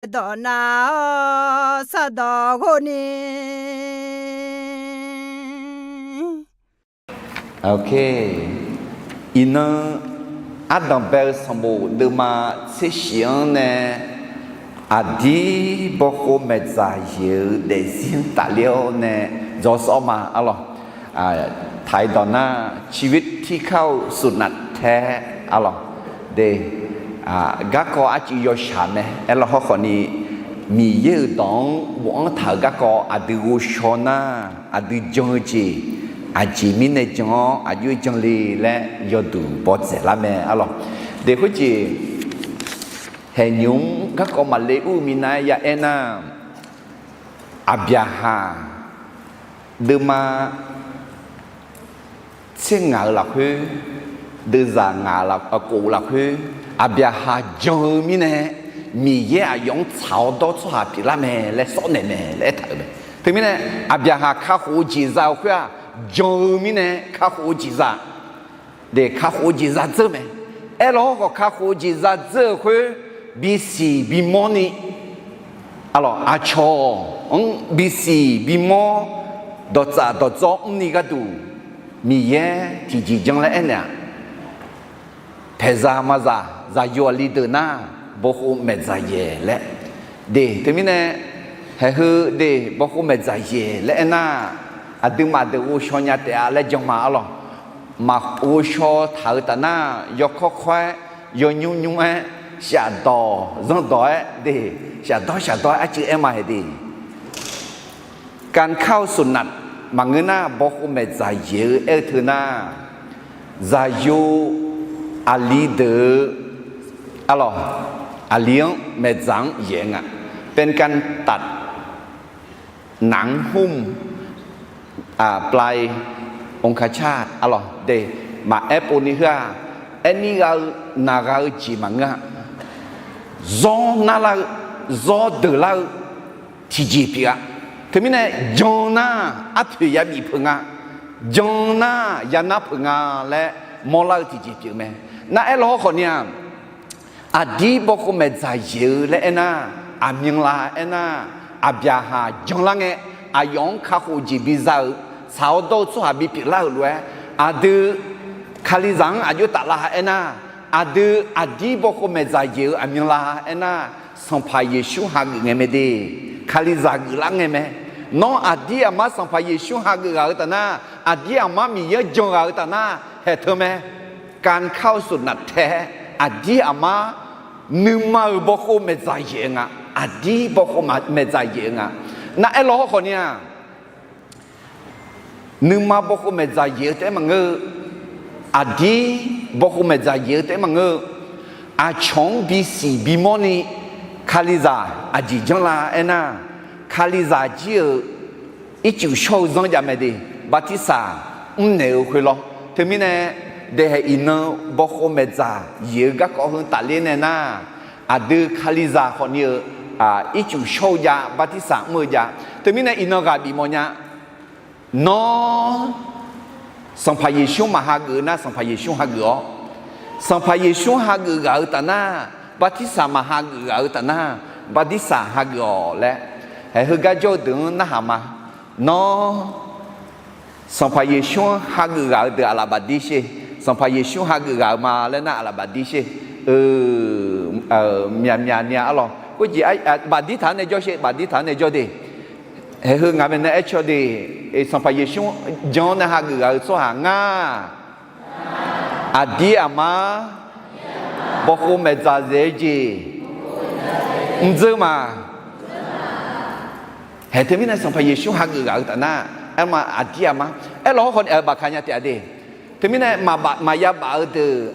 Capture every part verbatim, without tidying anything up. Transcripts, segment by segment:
Dawq nav-awr sardawq ghov ni. Ok. Iqnan, ardanqbae-eu sanqbof deuvma tser shif-anr nae, aqdir bawkhov maeqdzaq yaeq-eu daefzir-anr tafler-awr nae dzawr sawr ma arlawq. Taq-iq dawq nar, ชีวิตที่เข้าสู่นัดแท้ arlawq. De, garkawv arcuiv yawshaq mae. Aerlawq hawrkhawf ni, Miqyaer-euq dawq-anr bofanr taq-euq garkawv aqdui ghovshaw nar, aqdui jan-eu jeq aqjeq mirnae jan-awr aqjox-aer jan le laer yawduq bawdzaeq lar mae arlawq. De khoerjeq, haeqnymq-mr garkawv maqle ur-eu minav-aer ya aer nar, Aqbyaqhaq deuvma tser ngaq-eu lafkhoer, deuvzaq ngaq-eu laf, kof-eu lafkhoer, Aqbyaqhaq jan-eu mirnae, Miqyaer aqyawf-anr tsaq-awr dawr tsawrhaq pyeuflar mae laer sawr naeq mae laer aertaq-euq mae. Teumirnae, Aqbyaqhaq kakhof-eu jeq za-eu khoer-aq, jan-eu mirnae kakhof-eu jeq za, de kakhof-eu jeq za dzeur mae. Aerlawq hawrkhawf kakhof-eu jeq za dzeur-eu khoer, bisiq bimawr ni, arlawq, aqcawq-anr bisiq bimawr, dawqtsaf dawqdzawr mrni gharduq, Miqyaer tiqjeq janr laer aernaeq-aq, paeqzaq maqzaq zaqyo aqli deuq nar, bawkhov maeqdzaq yaeq laer. De teumirnae, haeqheu de bawkhov maeqdzaq yaeq laer aernar, aqduimaf deuq ghovshaw nya taef-a laer jan ma arlawq. Maq ghovshaw taq-eu taf nar, yawkawr kawr-aer, yawnymr nymr-aer, shafdawq zanrdawq-aer de, shafdawr shafdawr-aer arcuiv aer ma haeq de. การเข้าสู่นัด maqngeur nar, bawkhov maeqdzaq yaeq-eu aer-eu teu nar, zaqyo aqli deuq-eu arlawq, aqli-anr maeqdzaq-anr yaeq-eu nga. เป็นการตัดหนังหุ้ม ปลายองคชาต arlawq de, maqaer pov ni heu-aq, aer nir gha-eu naq gha-eu jeq maqngeur-a. Zawr narlar-eu, zawr deuqlar-eu tiqjeq pyeuf-a. Teumirnae jan nar, arpoeq yabif peuq nga, jan nar, yanar peuq nga laer mawrlar-eu tiqjeq pyeuf mae. Nar aerlawq hawrkhawf ni-aq, aqdir bawkhov maeqdzaq yaeq-eu laer aernar, aqmyanlav aernar, Aqbyaqhaq janlar ngae, aqyawf-anr kakhof jeq biza-euq, tsaq-awr dawr-eu tsawrhaq bipyeuf lar-euq lof-aer, aqdui Kalizaq-anr aqjox taflar aernar, aqdui aqdir bawkhov maeqdzaq yaeq-eu aqmyanlav aernar, Sanqpaq Yeqsur hageuf ngae mae de. Kalizaq geuflar ngae mae. Nawr aqdir aqmar Sanqpaq Yeqsur hageuf ghaq-eu taf nar, aqdir aqmar Miqyaer-anr jan ghaq-eu taf nar, haeq teu mae. การเข้าสู่นัดแท้ aqdir aqmar nuima-euq bawkhov maeqdzaq yaeq-eu nga. Aqdir bawkhov maeqdzaq yaeq-eu nga. Nar aerlawq hawrkhawf ni-aq, nuima bawkhov maeqdzaq yaeq-eu taef-aer maqngeur-eu, aqdir bawkhov maeqdzaq yaeq-eu taef-aer maqngeur-eu, aqcawq-anr bisiq bimawr ni Kalizaq aqjeq janrlar aernar, Kalizaq jir-euq ircuf shawr-eu zanr jav mae de, bartirsaq mrnaeq-eu khoerlawr. Teumirnae, daehaeq iqnan bawkhov maeqdzaq yaeq-eu garkawv heu tafler nae nar, aqdui Kalizaq khawfni-eu ircuf shawr-eu jav, bartirsaq mr-eu jav. Teumirnae iqnan ghaq bif mawfnya. Nawr, Sanqpaq Yeqsur maqhageuf nar, Sanqpaq Yeqsur hageuf-awr, Sanqpaq Yeqsur hageuf ghaq-eu taf nar, bartirsaq maqhageuf ghaq-eu taf nar, bartirsaq hageuf-awq laer, haeq heugar jawr-eu deuq-anr narhaq ma. Nawr, Sanqpaq Yeqsur-anr hageuf ghaq-eu deuq aqlaf bafdir sher. Sanqpaq Yeqsur hageuf ghaq-eu ma laer nar aqlaf bafdir sher. Myaq myaq ni-a arlawq. Khoerjeq bafdir taq-anr nae jawr sher, bafdir taq-anr nae jawr de. Haeq heu ngaq maeqnan aer caw de. Sanqpaq Yeqsur jan-anr nae hageuf ghaq-eu tsawrhaq ngar, aqdir aqmar bawkhov maeqdzaq zaeq-eu jeq mrdzeur ma. Haeq teumirnae Sanqpaq Yeqsur hageuf ghaq-eu taf nar, aerma aqdir aqmar, aerlawq hawrkhawf ni-eu bafka nya taef-a de. Teumirnae maqya baf-eu deuq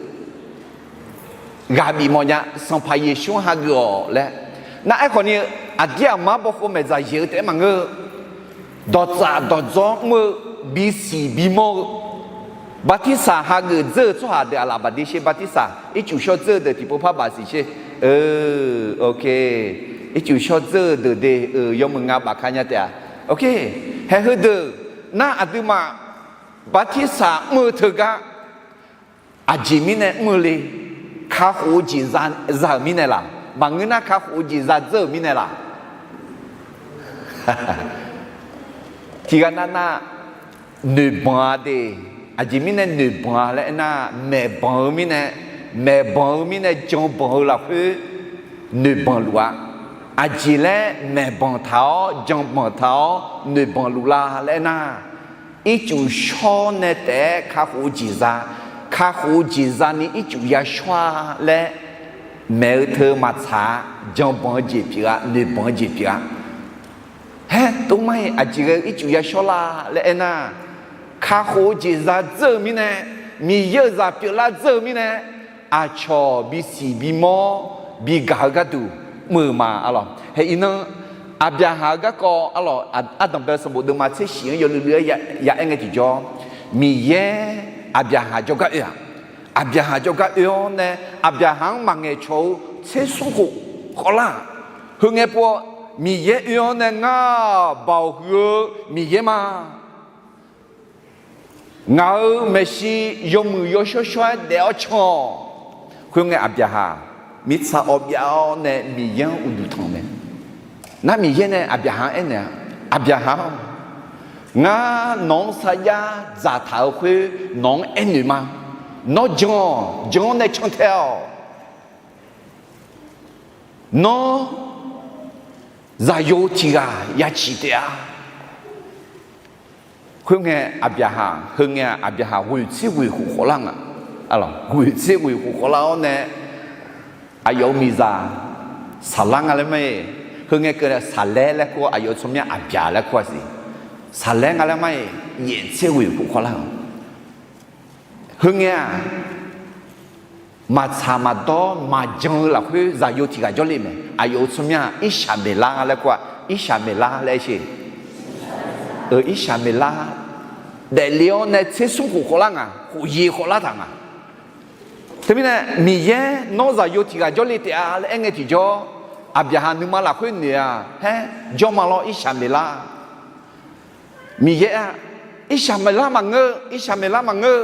ghaq bif mawfnya, Sanqpaq Yeqsur hageuf-awq laer. Nar aerkhawf ni-eu, aqdir aqmar bawkhov maeqdzaq yaeq-eu taef-aer maqngeur-eu, dawqtsaf dawqdzawr mr-eu, bisiq bimawr-eu, bartirsaq hageuf dzeur-eu tsawrhaq deuq aqlaf bafdir sher, bartirsaq ircuf shawr dzeur-eu deuq tiqpov par bafsiq sher. Ok, ircuf shawr dzeur-eu deuq de, yawmuiq nga bafka nya taef-a. Ok, haeq heudeuq nar aqduimaf bartirsaq mr-eu teugar aqjeq mirnae mr-eu le, kakhof-eu jeq za-euq mirnae laq? Maqngeur nar kakhof-eu jeq za dzeur-euq mirnae laq. Tiqghaq navnav noeqbanq-a de. Aqjeq mirnae noeqbanq-a laer aernar, maeqbanq-eu mirnae, maeqbanq-eu mirnae janbanq-eu lafkhoer noeqbanq luf-a. Aqjeq laer maeqbanq taq-awr janbanq taq-awr noeqbanq luf la laer aernar, ircuf shawr nae taef-aer kakhof-eu jeq za, kakhof-eu jeq zani ircuf ya shawr-a laer maeq-eu teu maqtsaq-a. Janbanq-eu jeq pyeuf-a, noeqbanq-eu jeq pyeuf-a. Haer, tov mar-iq aqjeq ghae-eu ircuf ya shawr la laer aernar, kakhof-eu jeq za dzeur-eu mirnae, Miqyaer-euq zaq pyeuflar dzeur-eu mirnae, aqcawq bisiq bimawr bigaq-eu gharduq mr-euq ma. Arlawq, hae iqnan Aqbyaqhaq-eu garkawv arlawq, ardanqbae sanqbof deuvma tser shif-anr yawluiv luiv-aer ya aer ngae tiqjawr, Miqyaer Aqbyaqhaq jawrgar oe-aq, Aqbyaqhaq jawrgar oe-awr nae, Aqbyaqhaq-anr maqngaeq cawq-eu tser smr khof khawvlar-aq, heungae pov-awr Miqyaer oe-awr nae, Ngar-aq, Baoq huiq-eu Miqyaer ma. Ngaq-euq maeqshi yawmuiq yawshawr shawr-aer daef-awr can-awq. Khoerngae Aqbyaqhaq mirtsa awv byav-awr nae Miqyaer-anr uqduq tanq mae. Nar Miqyaer nae Aqbyaqhaq-anr aernaeq-a, Aqbyaqhaq-or, ngar nawq-anr sarjax dzaqtaq-euq khoer nawq-anr aernoeq ma. Nawr jan-awq. Jan-awr nae cantae-awq. Nawr zaqyo tiq ghaq ya ciq taef-a. Khoerngae Aqbyaqhaq, heungae-aq Aqbyaqhaq ghoeq tser ghoeq khof khawvlar nga. Ghoeq tser ghoeq khof khawvlar-awr nae, aqyawf-euq miqzaq Saqlar nga laer ma-iq. Heungae keuv nae Saqlaer laer kur-awr, aqyawf-euq tsawrmyanr Aqbyaq laer kur-a siq. Saqlaer nga laer ma-iq, yaef tser ghoeq khof khawvlar-a. Heungae-aq, maqtsaq maqdawr maqjan-eu lafkhoer zaqyo tiq ghaq jawrle mae. Aqyawf-euq tsawrmyanr-aq Irshaqmeqlar laer kur-a. Irshaqmeqlar laer aer sher. Irshaqmeqlar daefle-awr nae tser smr khof khawvlar nga, khof yeq khawvlar taq nga. Teumirnae Miqyaer nawr zaqyo tiq ghaq jawrle taef-a laer aer ngae tiqjawr, Aqbyaqhaq nuima lafkhoer noeq-aq, haer, jawr ma lawr Irshaqmeqlar. Miqyaer-aq, Irshaqmeqlar maqngeur, Irshaqmeqlar maqngeur.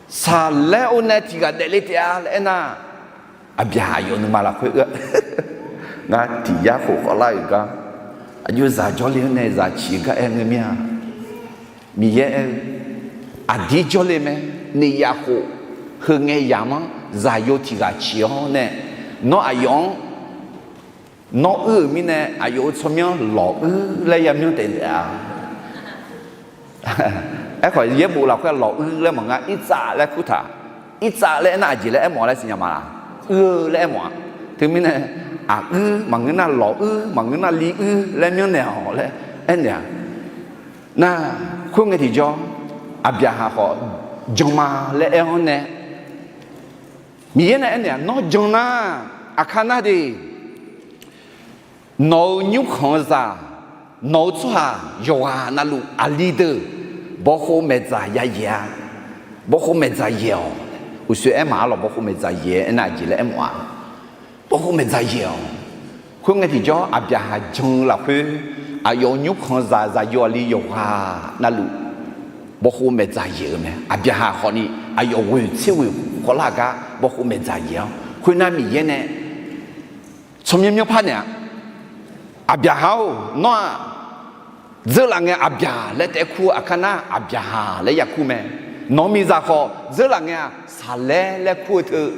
Saqlaer-or nae tiq ghaq daefle taef-a laer aernar, Aqbyaqhaq yawf nuima lafkhoer oe-a, ngar tiq yar khof khawvlar-euq gar, aqjox zaq jawrle-awr nae zaq ciq-eu gar aer ngeur mir-a. Miqyaer aer-eu, aqdir jawrle mae. Nyiq yaf khof, heungae yamq-anr zaqyo tiq ghaq ciq-awr nae, nawr aqyawf-anr nawr uir-euq mirnae aqyawf-euq tsawrmyanr lawquir laer yamyanr taef taef-a. Aerkhawf yaerbof lafkhoer lawquir laer maqnga, irtsav laer kurtaq. Irtsav laer aernar aqjeq laer aermawf-a laer siqnya ma laq? Uir-eu laer aermawf-a. Teumirnae aquir maqngeur nar lawquir, maqngeur nar liuir laer myanrnaeq-awq laer aernaeq-a. Nar, khoerngae tiqjawr, Aqbyaqhaq khawf jan ma laer aer-awr nae, Miqyaer nae aernaeq-aq, nawr jan nar, aqkar nar de, nawq-euq nymrkhanq-eu zaq, nawq-euq tsawrhaq yawqghaq navluf aqli deuq bawkhov maeqdzaq ya yaeq-a. Bawkhov maeqdzaq yaeq-awq. Uqshoe aer maq-ar lawq, bawkhov maeqdzaq yaeq aernar aqjeq laer aermawf-a. Bawkhov maeqdzaq yaeq-awq. Khoerngae tiqjawr Aqbyaqhaq jan-eu lafkhoer, aqyawf-euq nymrkhanq zaq zaqyo aqli yawqghaq navluf bawkhov maeqdzaq yaeq-eu mae. Aqbyaqhaq khawfni aqyawf ghoeq tser ghoeq khawvlar gar bawkhov maeqdzaq yaeq-awr, khoernar Miqyaer nae tsawrmyanr myanrpar naeq-a, Aqbyaqhaq-or, nawr-aq, dzeurlaf ngae Aqbyaq laer taef-aer kur-eu aqkar nar Aqbyaqhaq laer ya kur mae. Nawq-eu miqzaq khawf dzeurlaf ngae-aq Saqlaer laer kur-eu teu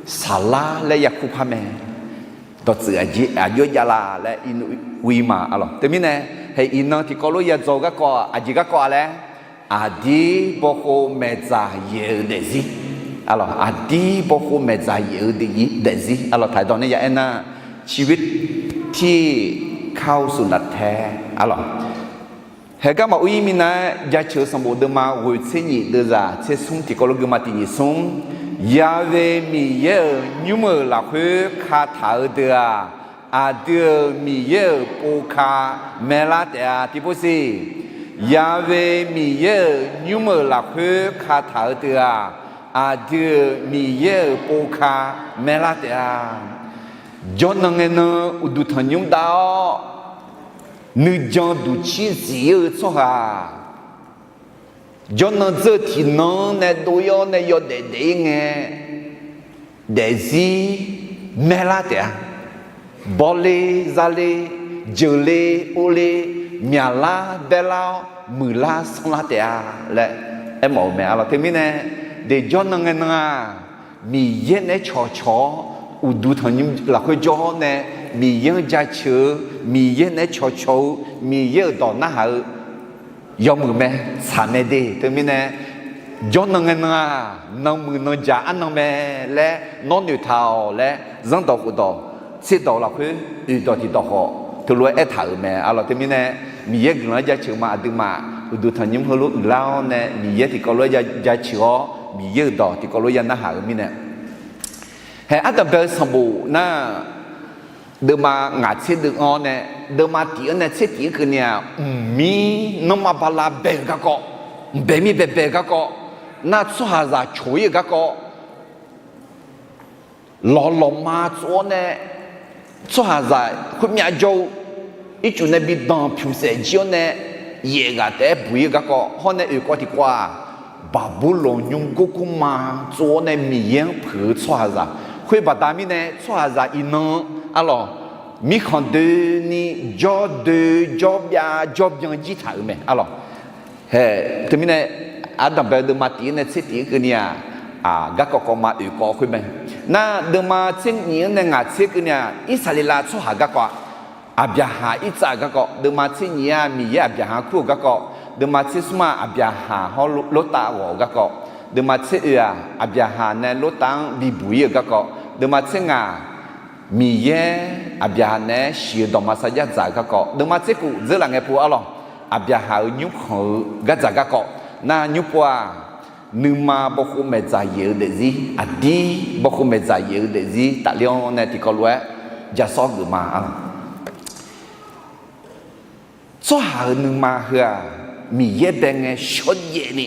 Saqlar laer ya kur par mae. Dawqtsuif aqjox jav la laer ir ma. Teumirnae, hae iqnan tiqkawv lof ya dzaw-eu garkawv aqjeq garkawv-a laer, aqdir bawkhov maeqdzaq yaeq-eu daefzir. Aqdir bawkhov maeqdzaq yaeq-eu daefzir. Aqlawq taqdawq nae ya aernar, ciqbir tiq kar-eu suf naftae. Aqlawq, haegar maqur ir minav-aer jaceuq-eu sanqbof deuvma ghoeq tser nyif deuvzaq tser smr tiqkawv lof geuma tiq nyif smr, Ya've Miqyaer-euq nymr-euq lafkhoer kataq-eu deuq-aq, aqdui-euq Miqyaer-euq pov ka maelar taef-a. Tiqpov siq, Ya've Miqyaer-euq nymr-euq lafkhoer kataq-eu deuq-aq, aqdui-euq Miqyaer-euq pov ka maelar taef-a. Jawrnan ngae nan uqduq tanqnymr dav-awr, nuijan duqcir zif-eu tsawrhaq, jawrnan dzeur-eu tiqnan nae dov-ir-awr nae yawdaef daef-ir ngae, daefzir maerlar taef-a. Bawle, zale, jeuqle, orle, myaqlar, baerlar-awr, muiqlar sanrlar taef-a laer aermawf-eu mae. Arlawq, teumirnae, daeqjawr nan ngae nan-aq, Miqyaer naeq-aer cawqcawq-awr, uqduq tanqnymr lafkhoer jawr-awr nae, Miqyaer-anr jaceuq-eu, Miqyaer naeq-aer cawqcawq-eu, Miqyaer-euq dawq narhaq-eu yawmuiq mae, tsaq mae de. Teumirnae, jawr nan ngae nan-aq, nanmuiq nanjaq arnan mae laer nawr noeqtaq-awq laer, zanrdawq khofdawq, tserdawq lafkhoer oeqdawq tiqdawq khawf teulof-aer aertaq-euq mae. Arlawq, teumirnae, Miqyaer guiqlanq-anr jaceuq ma aqduimaf uqduq tanqnymr heulof uiqlar-awr nae, Miqyaer tiqkawv lof-aer jaceuq-awr, Miqyaer-euq dawq tiqkawv lof-aer ya narhaq-euq mirnae, haeq ardanqbae-eu sanqbof nar, deuvma ngaq tser deuv-anr nae, deuvma tif-anr nae tser tif-anr keuvni-aq, mqmir nanrma bala bae-euq garkawv, mqbae mir baebae-eu garkawv, nar tsawrhaqzaq coq-ir-euq garkawv, lawq lawqma tsov-awr nae, tsawrhaqzaq khoermyav jawr-eu ircuf nae bi danq pyuq saef jir-awr nae, yaef ghaq taef-aer buq-ir-eu garkawv hawr nae oeqkawv tiqkawv-aq, Baqburlawq nymr gorkurma tsov-awr nae Miqyaer-anr puiq-eu tsawrhaqzaq. Khoer baqda mirnae tsawrhaqzaq iqnan, arlawq, mirkhanq doeni jawr doe jawr byav jawr byan jir taq-euq mae. Arlawq, haeq teumirnae, ardanqbae-eu deuvma tif-anr nae tser tif-anr keuvni-aq, garkawv kawv ma oeqkawv khoer mae. Nar deuvma tser nyif-anr nae ngaq tser keuvni-aq, Irsaqleqlav tsawrhaq garkawv-aq, Aqbyaqhaq Irtsav-euq garkawv, deuvma tser nyif-aq Miqyaer Aqbyaqhaq-anr kur-euq garkawv, deuvma tser smr-aq Aqbyaqhaq hawr Lortav ghawq-euq garkawv, deuvma tser oe-aq Aqbyaqhaq nae Lortav-anr bibuq-ir-euq garkawv, deuvma tser ngaq Miqyaer Aqbyaqhaq naeq-aer shiq-eu dawqma sarjax dzaq-euq garkawv, deuvma tser kuf dzeurlaf ngae pov arlawq, Aqbyaqhaq-euq nymrkhanq-eu gardzaq garkawv, nar nymr pov-aq, nuima bawkhov maeqdzaq yaeq-eu daefzir, aqdir bawkhov maeqdzaq yaeq-eu daefzir tafler-awr nae tiqkawv lof-aer ja sawr geuf ma arlawq. Tsawrhaq-euq nuima heu-aq, Miqyaer bae ngae shawrjaev ni,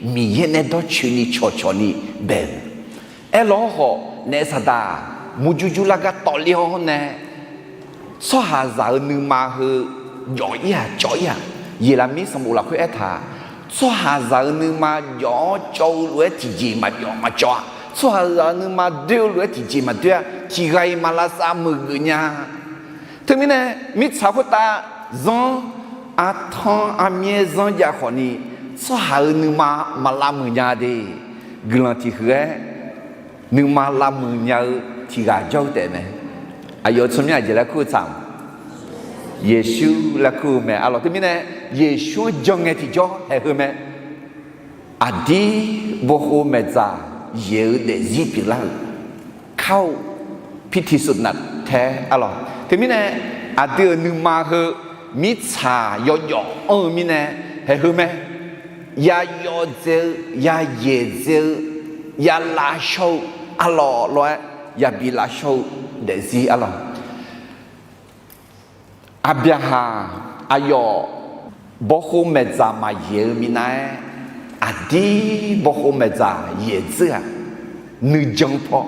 Miqyaer nae dawrcoeni cawqcawq ni bae-euq. Aerlawr khawf naef saqdaq murjur jurlar gar tawvler-awr nae, tsawrhaqzaq-euq nuima heu jawf-ir-aq cawv-ir-aq, Yeqlaqmir sanqbof lafkhoer aertaq, tsawrhaqzaq-euq nuima jawf-awr cawv-eu lof-aer tiqjeq maqjawf maqcawv-a. Tsawrhaqzaq-euq nuima doer-eu lof-aer tiqjeq maqdoer-a. Tiq ghaq-iq maq lavsav meuq geuf nya. Teumirnae, mirtsaq khoertav zanr, artanr armyaer zanr jav khawfni, tsawrhaq-euq nuima maq lavmuiq nya de. Guiqlanq tiq huiq-aer nuima lavmuiq nya-eu tiq ghaq jawr-eu taef mae. Aqyawf-euq tsawrmyanr aqjeq laer kur-eu tsaq-a? Yeqsur laer kur-eu mae arlawq. Teumirnae, Yeqsur-anr jan ngae tiqjawr haeq heu mae. Aqdir bawkhov maeqdzaq yaeq-eu daefzir pyeuflar-euq, kar-eu pirtiq suf naftae arlawq. Teumirnae, aqdui-euq nuima heu mirtsaq yawjawf anr-eu mirnae haeq heu mae. Yayawv dzae-eu, yayaeq dzae-eu, yalavshawr-eu, arlawq lof-aer yabi lavshawr-eu daefzir arlawq. Aqbyaqhaq aqyawf bawkhov maeqdzaq maqyaeq-eu minav-aer, aqdir bawkhov maeqdzaq yaeq dzeur-aq, nuijan paw,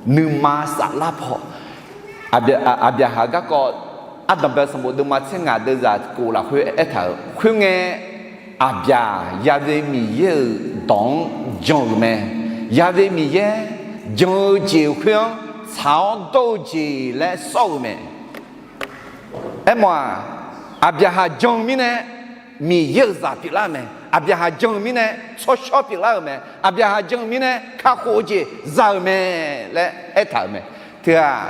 nuima saflar paw. Aqbyaqhaq garkawv ardanqbae sanqbof deuvma tser ngaq deuvzaq kof lafkhoer aertaq-euq khoerngae, Aqbyaq yave Miqyaer-euq dawq-anr jan-euq mae. Yave Miqyaer jan-eu jeq khoer-anr tsaq-awr dawr-eu jeq laer sawr-euq mae. Aermawf-aq, Aqbyaqhaq jan-eu mirnae Miqyaer-euq zaq pyeuflar-euq mae. Aqbyaqhaq jan-eu mirnae tsawrshawr pyeuflar-euq mae. Aqbyaqhaq jan-eu mirnae kakhof-eu jeq za-euq mae laer aertaq-euq mae. Teu-aq,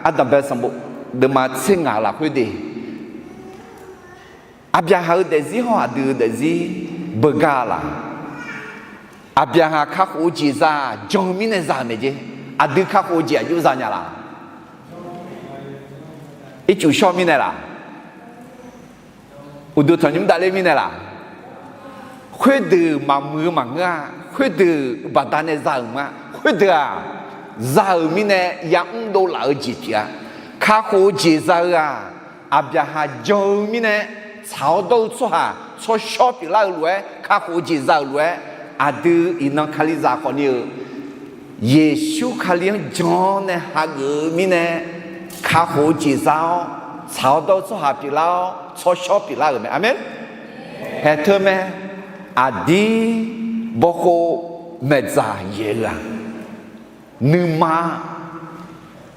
ardanqbae sanqbof deuvma tser ngaq lafkhoer de, Aqbyaqhaq-euq daefzir hawr aqdui-euq daefzir beugar-a laq? Aqbyaqhaq kakhof-eu jeq za-aq, jan-eu mirnae za-euq mae jeq. Aqdui kakhof-eu jeq aqjox za nya laq? Ircuf shawr mirnae laq? Uqduq tanqnymr davler mirnae laq? Khoerdeuq maqmuiq-eu maqngeur-a. Khoerdeuq baqdanae za-euq ma. Khoerdeuq-aq, za-euq mirnae yamr dovlaf-eu jeq pyeuf-a. Kakhof-eu jeq za-eu-aq, Aqbyaqhaq jan-eu mirnae tsaq-awr dawr-eu tsawrhaq tsawrshawr pyeuflar-eu lof-aer, kakhof-eu jeq za-euq lof-aer, aqdui iqnan Kalizaq khawfni-euq Yeqsur Kali-anr jan-awr nae hageuf-eu mirnae, kakhof-eu jeq za-awr, tsaq-awr dawr-eu tsawrhaq pyeuflar-awr, tsawrshawr pyeuflar-euq mae. Aqmeq. Haeq teu mae. Aqdir bawkhov maeqdzaq yaeq-eu-aq, nuima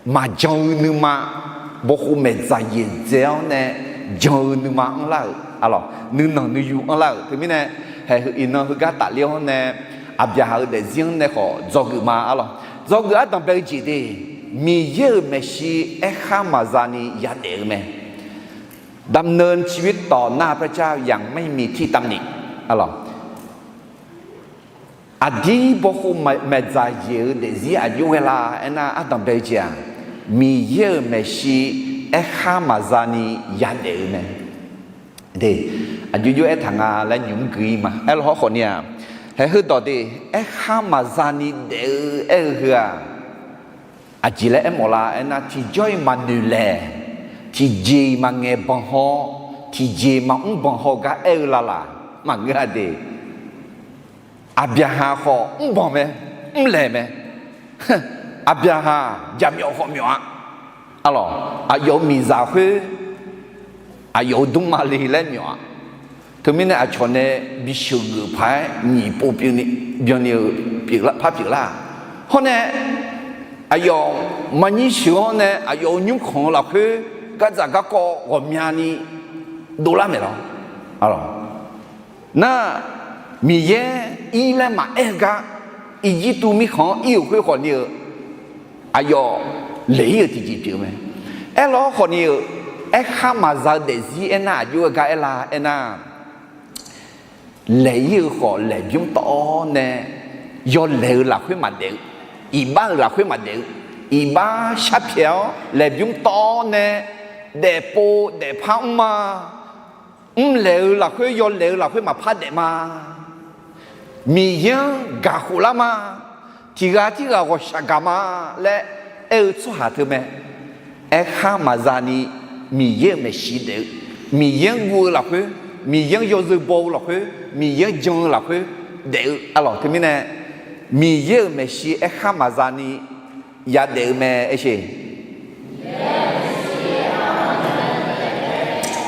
maqjan-eu nuima, bawkhof maeqdzaq yaeqdzae-awr nae jan-eu nuima anrlar-euq, aqlawq nuinanq nuiyu anrlar-euq teumirnae, haeq iqnan heugar tafler-awr nae, Aqbyaqhaq-euq daefzir-anr nae khawf dzawgeuf ma, aqlawq dzawgeuf ardanq bae-eu jeq de, Miqyaer-euq maeqshi aerkhar maqza ni yadaef-eu mae. ดำเนินชีวิตต่อหน้าพระเจ้าอย่างไม่มีที่ตำหนิ aqlawq aqdir bawkhof maeqdzaq yaeq-eu daefzir aqjox ghae la aernar, ardanq bae-eu jeq-aq, Miqyaer-euq maeqshi aerkhar maqza ni yadaef-eu mae. De, aqjox jox aertaq nga laer nymq-mr gui-ir ma. Aerlawq hawr khawf ni-aq, haeq heudawq de, aerkhar maqza ni daef-eu aer-eu heu-aq, aqjeq laer aermawf la aernar, tiqjawr-iq maqnoeq laeq, tiqjeq-iq maqngaeq banq haw, tiqjeq maqmr banq haw gar aer-eu lalaq maqngeur-a de. Aqbyaqhaq khawf mrbanq mae, mrlaeq mae. Aqbyaqhaq jaqmyawf khawf myawf-a. Aqlawq aqyawf-euq miqzaq khoer aqyawf-euq dmrma le laer myawf-a. Teumirnae aqcawq nae bisheuq geuf paq-aer nyiq pov byanni-euq par pyeuflar-aq, hawr nae aqyawf maqnyir sheuq-awr nae aqyawf-euq nymrkhanq-eu lafkhoer gardzaq garkawv ghawqmyani dovlar maeq lawr. Nar, Miqyaer ir laer maqaer-eu gar, Irjirtuv mirkhanq-anr ir-euq khoer khawf ni-eu, aqyawf laeq-ir-euq tiqjeq pyeuf-eu mae. Aerlawr khawf ni-eu, aerkhar maqza-eu daefzir aernar aqjox-aer gar aer la aernar, laeq-ir-eu khawf laeqbymr tawv-awr nae, yawlaeq-eu lafkhoer maqdaef-eu, iqbax-euq lafkhoer maqdaef-eu, iqbax sharpyaeq-awr laeqbymr tawv-awr nae, daefpov daefpar mr ma. Mrlaeq-eu lafkhoer yawlaeq-eu lafkhoer maqpar daef ma. Miqyaer-anr gaq khof lar ma. Tiq ghaq tirghaq ghawqshaq gaq ma laer aer-eu tsawrhaq teu mae. Aerkhar maqza ni Miqyaer-euq maeqshi daef-eu, Miqyaer-anr guv-eu lafkhoer, Miqyaer-anr yawzeu baw-eu lafkhoer, Miqyaer-anr jan-eu lafkhoer daef-eu aqlawq teumirnae, Miqyaer-euq maeqshi aerkhar maqza ni yadaef-eu mae aersheq.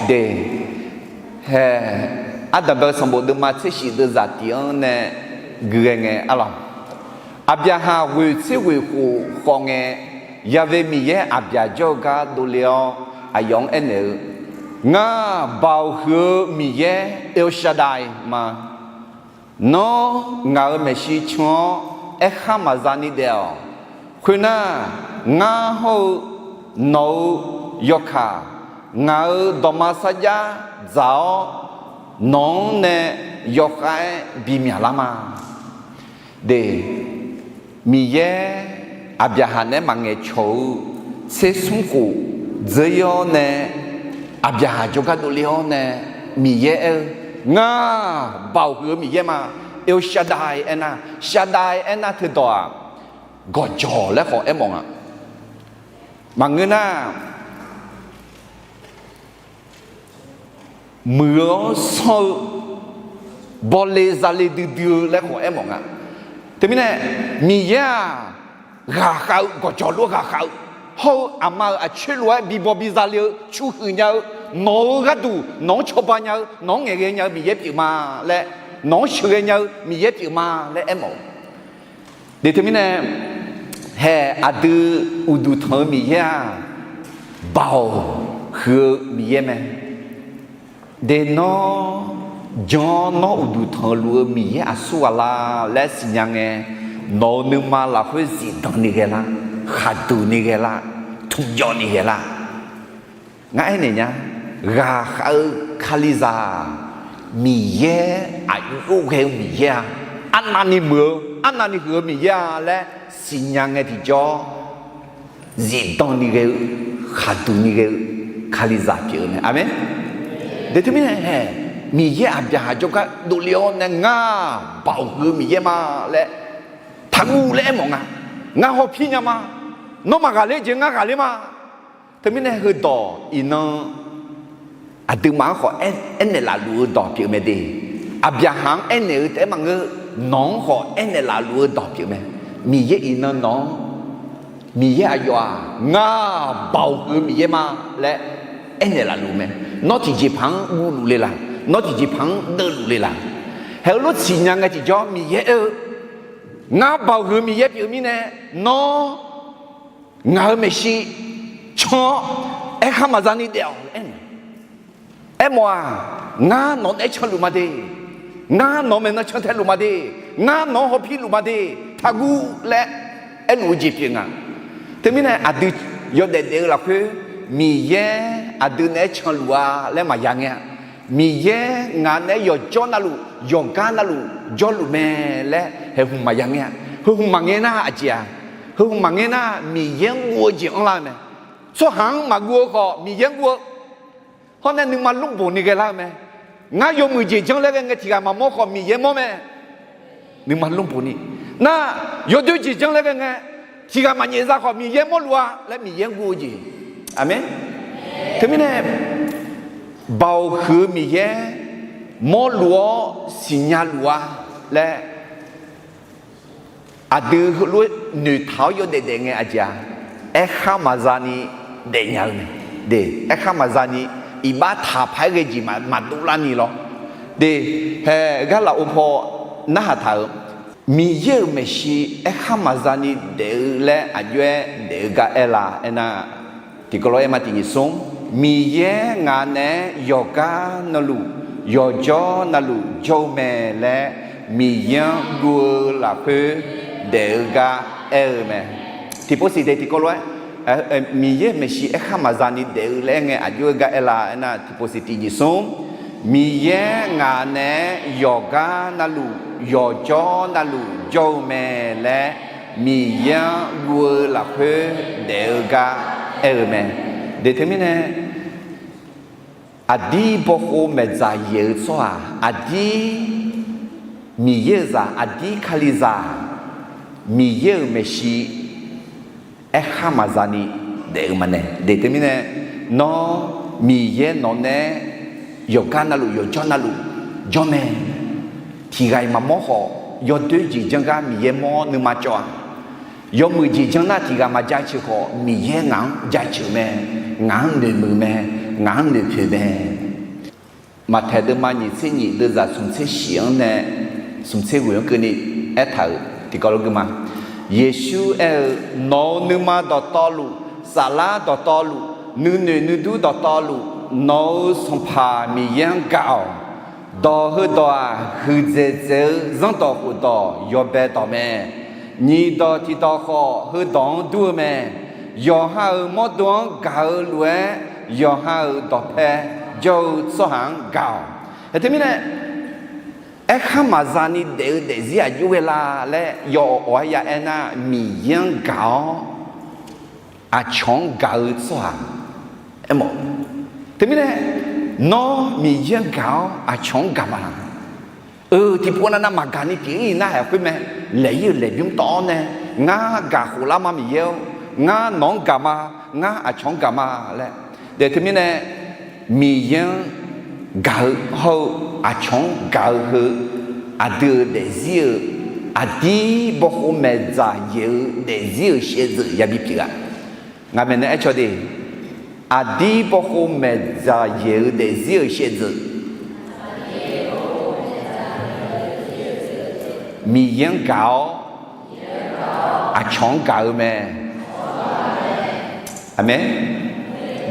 De, hae, ardanqbae-eu sanqbof deuvma tser shif deuv zaqtif-anr nae gui ghae ngae aqlawq, Aqbyaqhaq ghoeq tser ghoeq khof khawf ngae, Yaqve Miqyaer Aqbyaq jawr-eu gar dovle-awr aqyawf-anr aernaeq-eu, Ngar, Baoq huiq-eu Miqyaer El Shaddai ma. Nawr ngaq-euq maeqshi can-awr aerkhar maqza ni daef-awq. Khoernar, ngar hawr-eu nawq-euq yawkaq, ngaq-euq dawqma sarjax dzaq-awr, nawq-anr nae yawkhav-aer bimyaq lar ma. De, Miqyaer Aqbyaqhaq naeq-aer maqngaeq cawq-eu tser smr khof dzeur-ir-awr nae, Aqbyaqhaq jawrgar dovle-awr nae, Miqyaer aer-eu, Ngar, Baoq huiq-eu Miqyaer ma. El Shaddai aernar, Shaddai aernar teudawq-aq, gawqjawq laer khawf aermawf nga. Maqngeur nar, muiq-awr sanr-eu, bawle zale duidui-eu laer khawf aermawf nga. Teumirnae, Miqyaer-aq, ghaqkhav-eu, gawqjawq lof-aer ghaqkhav-eu, hawr-eu aqma-euq aqcoer lof-aer bibaw biza le-eu, cu huiq nya-eu, nawq-eu gharduq nawq-anr cawba nya-eu, nawq-anr ngaeqghae nya-eu Miqyaer pyeuf ma laer, nawq-anr sheuqghae nya-eu Miqyaer pyeuf ma laer aermawf-eu. De teumirnae, hae aqdui uqduq tanq-eu Miqyaer-aq, Baoq huiq-eu Miqyaer mae. De nawr, jan-awr nawr uqduq tanq-eu luf-eu Miqyaer aqsur ghaq la laer siqnya ngae, nawq-euq nuima lafkhoer zifdan ni ghae lar, khaqduq ni ghae lar, tmqjawv ni ghae lar. Ngar aernaeq nya, ghaqkhav-eu Kalizaq-aq, Miqyaer aqjox ghae-eu Miqyaer-a, arnavni muiq-eu, arnavni huiq-eu Miqyaer-a laer siqnya ngae tiqjawr, zifdan ni ghae-eu, khaqduq ni ghae-eu Kalizaq pyeuf-eu mae. Aqmeq. De teumirnae hae, Miqyaer Aqbyaqhaq jawrgar dovle-awr nae, Ngar, Baoq huiq-eu Miqyaer ma laer taqguv laer aermawf nga. Ngar hawpir nya ma. Nawr maqghaq ler jeq ngar ghaqler ma. Teumirnae heudawq iqnan aqduimaf-anr khawf aer, aernaeq laf luf-eu dawq pyeuf mae de. Aqbyaqhaq-anr aernaeq-eu taef-aer maqngeur, nawq-anr khawf aernaeq laf luf-eu dawq pyeuf mae. Miqyaer iqnan nawq-anr, Miqyaer aqyawf-aq, Ngar, Baoq huiq-eu Miqyaer ma laer aernaeq laf luf mae. Nawr tiqjeq paq-anr guvluf le laq? Nawr tiqjeq paq-anr deuvluf le laq? Haeq-eu lof tsiqnya ngae tiqjawr Miqyaer aer-eu, Ngar, Baoq huiq-eu Miqyaer pyeuf mirnae, nawr ngaq-euq maeqshi can-awr aerkhar maqza ni daef-awq laer aer-eu mae. Aermawf-aq, ngar nawq naeq-aer canluf ma de. Ngar nawq maeqnan cantae luf ma de. Ngar nawq-anr hawpir luf ma de. Taqguv laer aerluf-eu jeq pyeuf nga. Teumirnae aqdui yawdaef daef-eu lafkhoer Miqyaer aqdui naeq-aer canluf-a laer maqya ngae-a. Miqyaer ngaq naeq-aer yawqjawr navluf yawqgar navluf jawrluf mae laer heu hmq maqya ngae-a. Heu hmq maqngae nar aqjeq-a. Heu hmq maqngae nar Miqyaer-anr guv-eu jeq anrlar-eu mae. Tsawrhaq-anr maqguv-eu khawf Miqyaer-anr guv-eu. Hawr nae nuima lmrboq ni ghaelar-eu mae. Ngar yawmuiq jeq janr laer ghae ngae tiq ghaq maqmawr khawf Miqyaer mawr mae. Nuima lmrboq ni nar, yawdoer jeq janr laer ghae ngae tiq ghaq maqnyaef za khawf Miqyaer mawrluf-a laer Miqyaer-anr guv-eu jeq. Aqmeq. Teumirnae baoq huiq-eu Miqyaer mawrluf-awr siqnya luf-a laer aqdui heulof-aer noeqtaq-awr yawdaef daef ngae aqjeq-a. Aerkhar maqza ni daefnya-eu mae. De, aerkhar maqza ni iqbax taq paq-aer ghae jeq maqdov lar ni lawr. De, hae gar lafov paw narhaq taq-euq Miqyaer-euq maeqshi aerkhar maqza ni daef-eu laer aqjox-aer daef-eu gar aer la aernar, tiqkawv lof-aer ma tiq nyiq smr, Miqyaer ngaq naeq-aer yawqgar navluf yawqjawr navluf jawr-eu mae laer Miqyaer-anr guv-eu lafkhoer daef-eu gar aer-eu mae. Tiqpov siq de tiqkawv lof-aer, Miqyaer maeqshi aerkhar maqza ni daef-eu laer aer ngae aqjox-aer gar aer la aernar, tiqpov siq tiq nyiq smr, Miqyaer ngaq naeq-aer yawqgar navluf yawqjawr navluf jawr-eu mae laer Miqyaer-anr guv-eu lafkhoer daef-eu gar aer-eu mae. De teumirnae aqdir bawkhov maeqdzaq yaeq-eu tsawrhaq, aqdir Miqyaer-euq zaq, aqdir Kalizaq, Miqyaer-euq maeqshi aerkhar maqza ni daef-eu maqnaeq. De teumirnae, nawr Miqyaer nawq nae yawqgar navluf yawqjawr navluf jawr mae. Tiq ghaq-iq maqmawr khawf, yawdoer jeq janr gar Miqyaer mawr nuima cawv-a. Yawmuiq jeq janr nar tiq ghaq maqjaceuq khawf, Miqyaer ngaq-anr jaceuq mae, ngaq-anr noeqmuiq mae, ngaq-anr noeqpoeq mae. Maqtaeq deuvma nyiq tser nyiq deuvzaq smq tser shif-anr nae smq tser ghoeq-anr keuvni aertaq-euq tiqkawv lof gui ma. Yeqsur aer-eu, Nawq-euq nuima dawqtawvluf, saflar dawqtawvluf, nuinoeq nuidur dawqtawvluf, nawq-euq Sanqpaq Miqyaer-anr gaq-awq. Dawq heudawq-aq, huiqdzaeq dzaeq-eu zanrdawq khofdawq yawbae dawq mae. Nyiq dawq tiq dawq khawf, heudawq-anr dur-eu mae. Yawqha-euq mawrdo-anr gaq-eu lof-aer, yawqha-euq dawqpae jawr-eu tsawrhaq-anr gaq-awq. Teumirnae, aerkhar maqza ni daef-eu daefzir aqjox ghae la laer yawawq-aer ya aernar, Miqyaer-anr gaq-awr aqcawq-anr gaq-eu tsawrhaq. Aermawf, teumirnae, nawr Miqyaer-anr gaq-awr aqcawq-anr gaq ma laq? Eu, tiqpov navnav maqgaq ni pyeuf-ir nar haeq khoer mae. Laeq-ir-euq laeqbymr tawv-awr nae, Ngar gaq khof lar ma Miqyaer-or, ngar nawq-anr gaq ma, ngar aqcawq-anr gaq ma laer. De teumirnae, Miqyaer-anr gaq-eu hawr-eu aqcawq-anr gaq-eu heu, aqdui-euq daefzir-euq aqdir bawkhov maeqdzaq yaeq-eu daefzir-euq shaevdzeuf yabi pyeuf-a. Ngaq maeqnan aercaw de, aqdir bawkhov maeqdzaq yaeq-eu daefzir-euq shaevdzeuf, Miqyaer-anr gaq-awr aqcawq-anr gaq-eu mae. Aqmeq.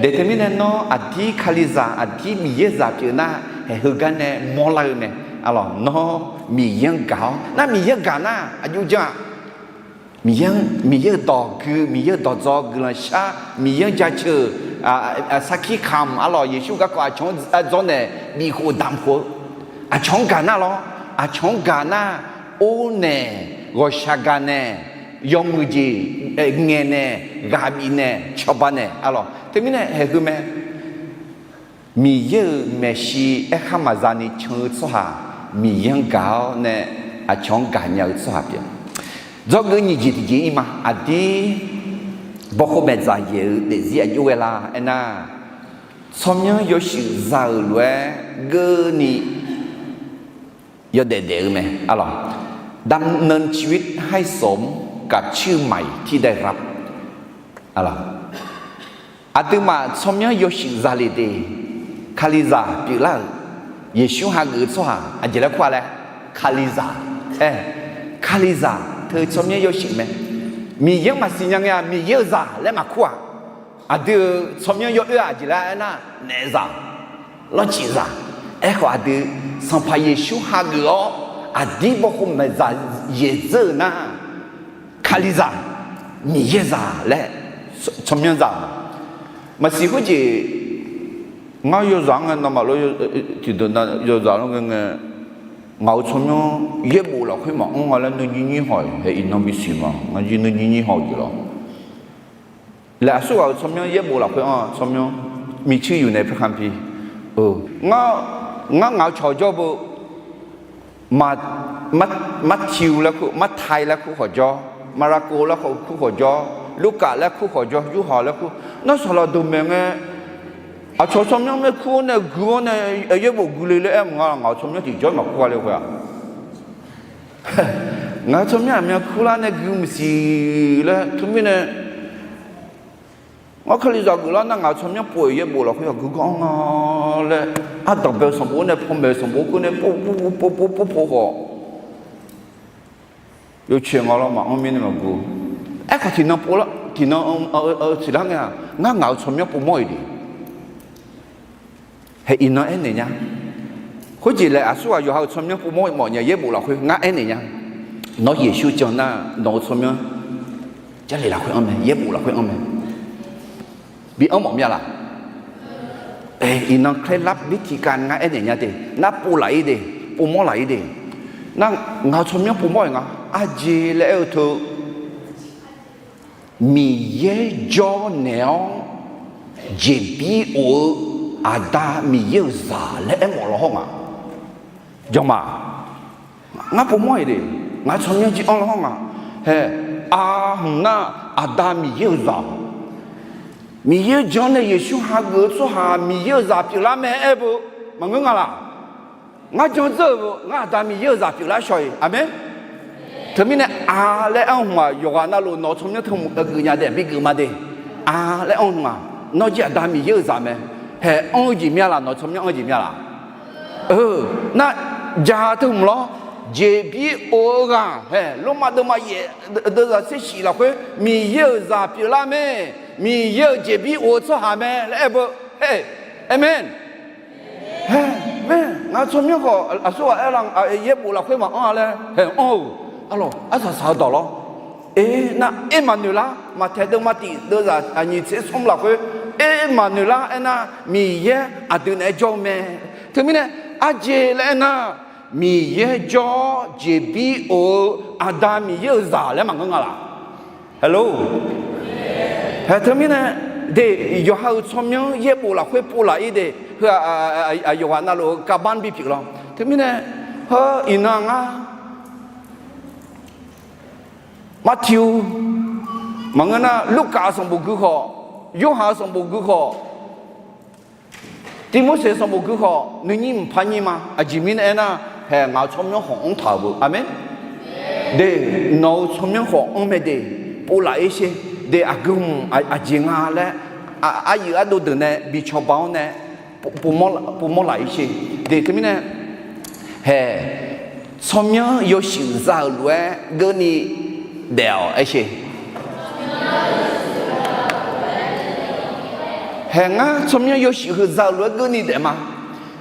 De teumirnae nawr aqdir Kalizaq aqdir Miqyaer zaq pyeuf nar, haeq heugar nae mawrlar-eu mae. Arlawq, nawr Miqyaer-anr gaq-awr nar, Miqyaer-anr gaq nar aqjox jan-aq, Miqyaer-anr, Miqyaer-euq dawq gui, Miqyaer-euq dawqdzaw guiqlanq shar, Miqyaer-anr jaceuq, sarkir kamq, arlawq, Yeqsur garkawv aqcawq-anr dzawrnaeq bifkhof damq khof-eu, aqcawq-anr gaq nar lawr, aqcawq-anr gaq nar, ornaeq, ghawqshaq gaqnaeq, yawmuiq jeq ngaeqnaeq, ghaq bifnaeq, cawba naeq, arlawq, teumirnae haeq heu mae. Miqyaer-euq maeqshi aerkhar maqza ni can-eu tsawrhaq, Miqyaer-anr gaq-awr nae aqcawq-anr gaqnya-eu tsawrhaq pyeuf. Dzawgeuf nyiq jeq tiqjeq-ir ma. Aqdir bawkhov maeqdzaq yaeq-eu daefzir aqjox ghae la aernar, tsawrmyanr yawshuif za-euq lof-aer geurni yawdaef daef-eu mae, arlawq. ดำเนินชีวิตให้สมกับชื่อใหม่ที่ได้รับ Aqduimaf tsawrmyanr yawshuif za le de, Kalizaq pyeuflar-euq, Yeqsur hageuf-eu tsawrhaq aqjeq laer kur-a laer, Kalizaq, aer, Kalizaq teu tsawrmyanr yawshuif mae. Miqyaer-anr maqsiq nya ngae-aq, Miqyaer-euq zaq laer maqkur-aq. Aqdui-euq tsawrmyanr yawoer-aq aqjeq laer aernar, naef zaq, lawrcif zaq. Aerkhawf aqdui Sanqpaq Yeqsur hageuf-awr aqdir bawkhov maeqzaq yaeq dzeur-euq nar, Kalizaq, Miqyaer zaq laer tsawrmyanr zaq-a. Maqsiq khoerjeq, ngar yawzaq-anr ngae nawmaf lof tiqdeuq na yawzaq lar ngae ngae, ngaq-euq tsawrmyanr yaerbof lafkhoer maqanr nga laer nuinyir nyir haw-iq hae iqnan bisiq ma. Ngar jir nuinyir nyir haw-eu jeq lawr. Laer aqsurghaq-euq tsawrmyanr yaerbof lafkhoer-anr tsawrmyanr micaer yuf nae paerkhanq pi. Ngar, ngar ngaq-eu cawq jawr beu, Martiq laer kur, Martai laer kur khawf jawr, Maraqkov laer kur khawf jawr, Lurkaf laer kur khawf jawr, Yorhaq laer kur, nar saqlaq deuq maeq ngae, aqcawq tsawrmyanr maer kur-awr nae gui-awr nae yaerbof gui le laer aer mq nga, ngaq-euq tsawrmyanr tiqjawr maqkur gha le khoer-aq. Ngaq-euq tsawrmyanr aqmyan kurlar nae gui maqsiq laer teumirnae, ngar Kalizaq geuflar nar ngaq-euq tsawrmyanr pov-euq yaerbof lafkhoer aqgeu gar-anr nga laer, ardanqbae-eu sanqbof nae panmaeq-eu sanqbof keuv nae pov pov pov pov pov khawf, yawcoeq nga lawr maqanr mirnae maqgeu. Aerkhawf tiqnan pov lar tiqnan tiqlar ngae-aq, ngar ngaq-euq tsawrmyanr povmawr-iq de. Hae iqnan aernaeq nya. Khoerjeq laer aqsurghaq yawqha-euq tsawrmyanr povmawr mawf nya yaerbof lafkhoer ngar aernaeq nya. Nawr Yeqsur jan nar nawq-euq tsawrmyanr Jarlif lafkhoer anr mae, yaerbof lafkhoer anr mae. Bi anr mawf myav laq? Iqnan เคล็ดลับ bi tiqkav ngar aernaeq nya de, nar pov laf-ir de, povmawr laf-ir de. Nar ngaq-euq tsawrmyanr povmawr-iq nga, aqjeq laer aer-eu teu, Miqyaer jawr naeq-awr jeqbir of-eu Aqda Miqyaer-euq zaq laer aermawf law hawr nga. Jawr ma, ngar povmawr-iq de, ngaq-euq tsawrmyanr jir anr law hawr nga. Hae, aqhmq nar Aqda Miqyaer-euq zaq, Miqyaer jan nae Yeqsur hageuf-eu tsawrhaq Miqyaer-euq zaq pyeuflar mae aer beu maqngeur nga laq? Ngar jan dzeur-euq beu ngar Aqda Miqyaer-euq zaq pyeuflar shaw-iq. Aqmeq. Teumirnae a laer anr hmq-aq yawqghaq navluf nawq-eu tsawrmyanr teu hmq-eu geuf nya de, bi geuf ma de. A laer anr hmq-aq, nawr jir Aqda Miqyaer-euq zaq mae. Hae, anr-eu jeq myav laq, nawq-eu tsawrmyanr anr-eu jeq myav laq? Nar ja teu hmq lawr, jeqbir of-eu ghaq hae, Lormav deuvma yaef deuvzaq tser shif lafkhoer Miqyaer-euq zaq pyeuflar mae, Miqyaer-euq jeqbir of-eu tsawrhaq mae laer aer beu. Hae, aqmeq. Hae, mae, ngaq-euq tsawrmyanr khawf aqsurghaq aer la, yaerbof lafkhoer maqanr-a laer hae anr-euq, arlawq arsaq saq-eu dawq lawr. Aer nar, Ermaqnoeqlar, Maqtaeq deuvma tiq deuvzaq aqnyiq tser smr lafkhoer, Ermaqnoeqlar aernar Miqyaer aqdui naeq-aer jawr-eu mae. Teumirnae, aqjeq laer aernar, Miqyaer jawr-awr jeqbir of-eu Aqda Miqyaer-euq zaq laer maqngeur nga laq? Hello. Hae teumirnae, de, yawqha-euq tsawrmyanr yaerbof lafkhoer pov laf-ir de, heu-aq, yawqghaq navluf-eu การบ้าน bipyeuf lawr. Teumirnae, heu iqnan ngar Martiq-eu maqngeur nar, Lurkaf-euq sanqbof gui khawf, Yorhaq-euq sanqbof gui khawf, Tiqmorseq-euq sanqbof gui khawf nuinyir mqpar nyir ma. Aqjeq mirnae aernar, hae ngaq-euq tsawrmyanr khawf anr taq-euq beu. Aqmeq. De, nawq-euq tsawrmyanr khawf anr mae de, pov laf-ir sher. De, aqgeu hmq aqjeq nga laer, aryuif ardov deuq nae bi cawba-awr nae, pov mawr laf-ir sher. De, teumirnae, hae, tsawrmyanr yawshuif za-euq lof-aer geurni daef-awq aer sher. Hae ngar tsawrmyanr yawshuif heu za-euq lof-aer geurni daef ma.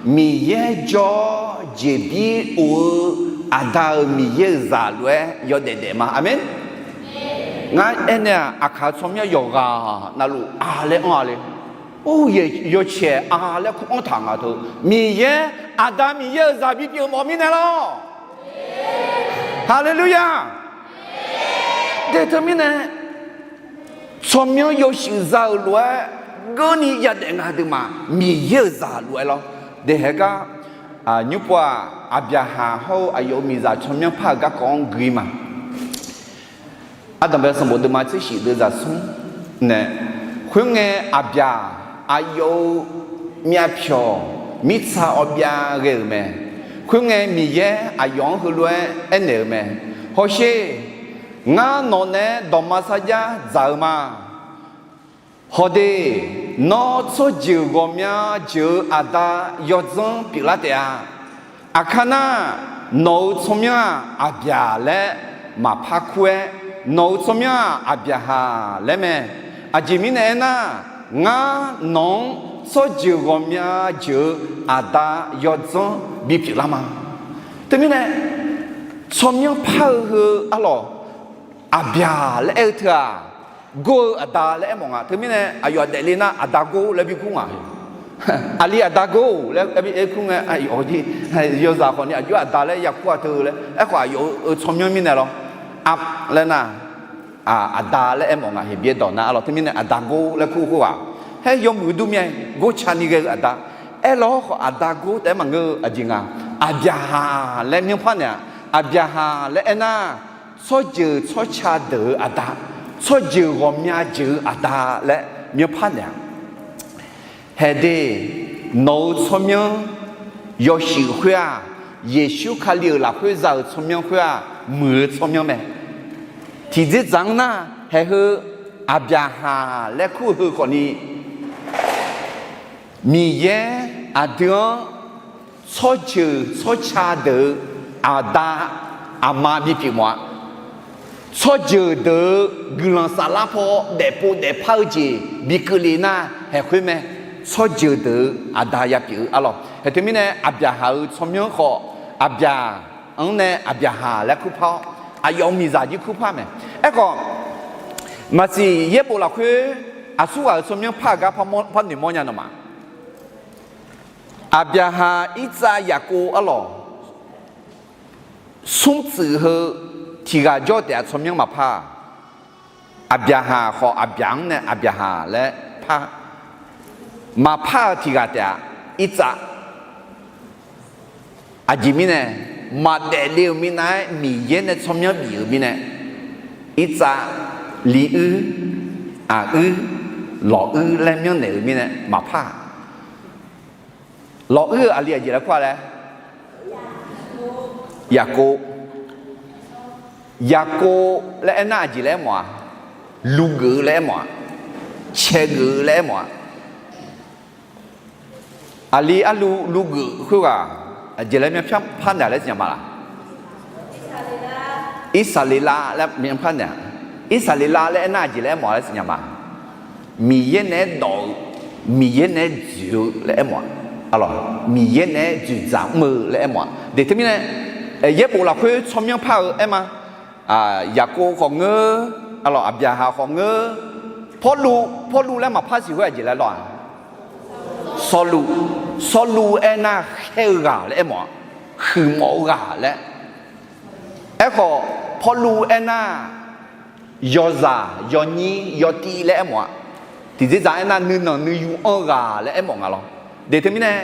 Miqyaer jawr-awr jeqbir of-eu Aqda-euq Miqyaer-euq zaq lof-aer yawdaef daef ma. Aqmeq. Ngar aernaeq-aq, aqkaq tsawrmyanr yawqghaq navluf a laer anr-a le. Or, yawcaeq a laer kur anr taq nga teu. Miqyaer, Aqda Miqyaer-euq zaq bipyeuf mawf mirnae lawr. Haleluya. De teumirnae, tsawrmyanr yawshuif za-euq lof-aer geurni yadaef nga deuq ma. Miqyaer-euq zaq lof-aer lawr. De hae gar, nymr pov-aq, Aqbyaqhaq hawr-eu aqyawf-euq miqzaq tsawrmyanr par-euq garkawv-anr gui ma. Ardanqbae sanqbof deuvma tser shif deuvzaq smr nae, khoerngae Aqbyaq aqyawf-euq myavpyawq mirtsa awbyav ghae-euq mae. Khoerngae Miqyaer aqyawf-anr heulof-aer aernaeq-euq mae. Hawsher, ngar nawq naeq-aer dawqma sarjax dzaq-eu ma. Hawde, nawr tsawrjeuq ghawqmya jeuq-eu Aqda yawdzanr pyeuflar taef-a. Aqkar nar, nawq-euq tsawrmyanr-aq Aqbyaq laer maqpar kur-aer, Nawq-euq tsawrmyanr-aq, Aqbyaqhaq laer mae. Aqjeq mirnae aernar, ngar nawq-anr tsawrjeuq ghawqmya jeuq-eu aqda yawdzanr bipyeuf lar ma. Teumirnae, tsawrmyanr par-eu heu arlawq, Aqbyaq laer aer-eu teu-aq, gor-eu aqda laer aermawf nga. Teumirnae aqyawf daefle nar, aqda gor laer bikur nga. Aqli aqda gor laer aer kur ngae, yawzaq khawfni aqjox aqda laer yakur-a teu laer. Aerkhawf aqyawf-euq tsawrmyanr mirnae lawr, a laer nar, aqda laer aermawf nga. Heqbyaer dawq nar arlawq, teumirnae aqda gor laer kur khoerghaq, haer yawmuiq dur myav-aer gor cani ghae-eu aqda. Aerlawr khawf aqda gor taef-aer maqngeur-eu aqjeq nga. Aqbyaqhaq laer myanrpar naeq-a. Aqbyaqhaq laer aernar, tsawrjeuq tsawrca deuq-eu aqda, tsawrjeuq ghawqmya jeuq-eu aqda laer myanrpar naeq-a. Haeq de, nawq-euq tsawrmyanr yawshuif khoer-aq, Yeqsur Kali-euq lafkhoer za-euq tsawrmyanr khoer-aq, muiq-eu tsawrmyanr mae. Tiqdzerdzaq-anr nar, haeq heu Aqbyaqhaq laer kur-eu heu khawfni, Miqyaer aqdui-anr tsawrjeuq tsawrca deuq-eu aqda aqma bipyeuf mawf-a. Tsawrjeuq deuq-eu guiqlanq saflar paw daefpov daefpar-eu jeq bikeuv le nar, haeq khoer mae. Tsawrjeuq deuq-eu aqda yapyeuf-eu arlawq. Haeq teumirnae Aqbyaqhaq-euq tsawrmyanr khawf, Aqbyaq-anr nae Aqbyaqhaq laer kurpar-awr, aqyawf-euq miqzaq jir kurpar mae. Aerkhawf, maqsiq yaerbof lafkhoer aqsurghaq-euq tsawrmyanr par-eu gar par noeqmawr nya nawmaf. Aqbyaqhaq, Irtsav, Yaqkov arlawq, smrtsuif heu tiq ghaq jawr taef-a tsawrmyanr maqpar-a. Aqbyaqhaq khawf, Aqbyaq-anr nae Aqbyaqhaq laer par. Maqpar-eu tiq ghaq taef-a, Irtsav. Aqjeq mirnae, maqdaef le-euq minav-aer Miqyaer nae tsawrmyanr bif-euq mirnae, Irtsav, Liuir, Aquir, Lawquir laer myanrnaeq-euq mirnae maqpar-a. Lawquir-euq aqli aqjeq laer kur-a laer? Yaqkov. Yaqkov laer aernar aqjeq laer aermawf-a? Luvgeuf-eu laer aermawf-a? Caevgeuf-eu laer aermawf-a? Aqli arlu luvgeuf khoerghaq aqjeq laer myanrpar naeq laer siqnya ma laq? Irsaqleqlav laer myanrpar naeq-a. Irsaqleqlav laer aernar aqjeq laer aermawf laer siqnya ma? Miqyaer naeq-aer dawq-eu, Miqyaer naeq-aer dzoeq-eu laer aermawf-a. Arlawq, Miqyaer naeq-aer dzoeqdzaq mr-eu laer aermawf-a. Deuq teumirnae, yaerbof lafkhoer tsawrmyanr par-eu aer ma. Yaqkov khawf ngeur, arlawq, Aqbyaqhaq khawf ngeur. Pawrluv, Pawrluv laer maqpar siq khoer aqjeq laer lawr-aq? Sawrluv. Sawrluv aernar khaer-eu ghaq laer aermawf-a. Huiqmawf-eu ghaq laer. Aerkhawf, Pawrluv aernar yawzaq, yawnyir, yawtiv laer aermawf-a. Tiqdzerdzaq aernar nuinanq nuiyu anr-eu ghaq laer aermawf nga lawr. Deuq teumirnae,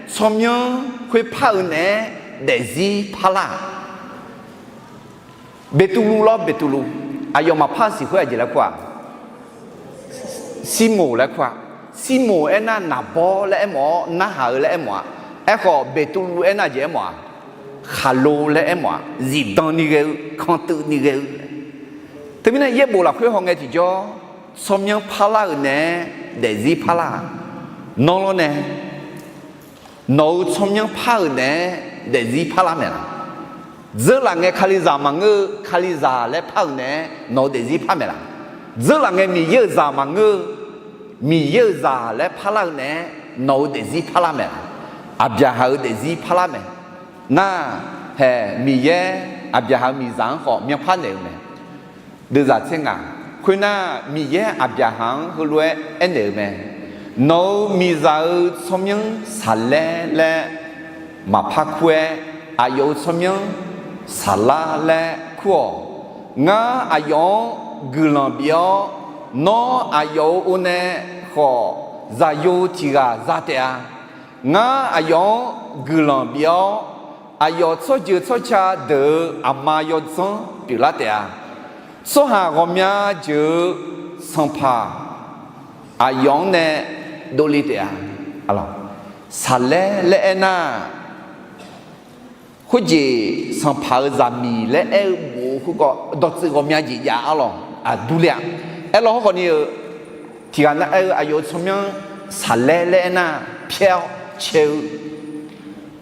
tsawrmyanr khoerpar-eu naeq-aer daefzir parlar-aq, Beqtuvluv lawr, Beqtuvluv. Aqyawf maqpar siq khoer aqjeq laer kur-a? Sirmoq laer kur-a. Sirmoq aernar naqbawr laer aermawf-awr narhaq-eu laer aermawf-a. Aerkhawf, Beqtuvluv aernar aqjeq aermawf-a? Khaqlo laer aermawf-a. Zifdan ni ghae-eu, kantuiv ni ghae-eu. Teumirnae yaerbof lafkhoer hawngae tiqjawr, tsawrmyanr parlar-euq naeq-aer daefzir parlar-aq, nawr lawr nae nawq-euq tsawrmyanr par-euq naeq-aer daefzir parlar maeq laq? Dzeurlaf ngae Kalizaq maqngeur-eu Kalizaq laer par-euq naeq-aer nawq-euq daefzir par maeq laq? Dzeurlaf ngae Miqyaer-euq zaq maqngeur-eu Miqyaer-euq zaq laer parlar-eu naeq-aer nawq-euq daefzir parlar maeq laq? Aqbyaqhaq-euq daefzir parlar maeq. Nar, hae, Miqyaer Aqbyaqhaq-euq miqzaq-anr khawf myanrpar naeq-eu mae. Deuvzaq tser ngaq. Khoernar, Miqyaer Aqbyaqhaq-anr heulof-aer aernaeq-euq mae. Nawq-euq miqzaq-euq tsawrmyanr saqlaer laer maqpar kur-aer, aqyawf-euq tsawrmyanr saqlar laer kur-awq. Ngar aqyawf-anr guiqlanq bif-awr, nawr aqyawf-euq or nae khawf zaqyo tiq ghaq za taef-a. Ngar aqyawf-anr guiqlanq bif-awr, aqyawf tsawrjeuq tsawrca deuq-euq aqma yawdzanr pyeuflar taef-a. Tsawrhaq ghawqmya jeuq-eu sanqpaq aqyawf-anr nae dovle taef-a. Saqlaer laer aernar, khoerjeq sanqpaq-euq zaqmiq laer aer-eu bof-eu khoerkawv dawqtsuif ghawqmya jeq jav arlawq, aqdurler-a. Aerlawr hawrkhawf ni-eu, tiq ghaq nav aer-eu aqyawf-euq tsawrmyanr saqlaer laer aernar, pyaer-awr cae-eu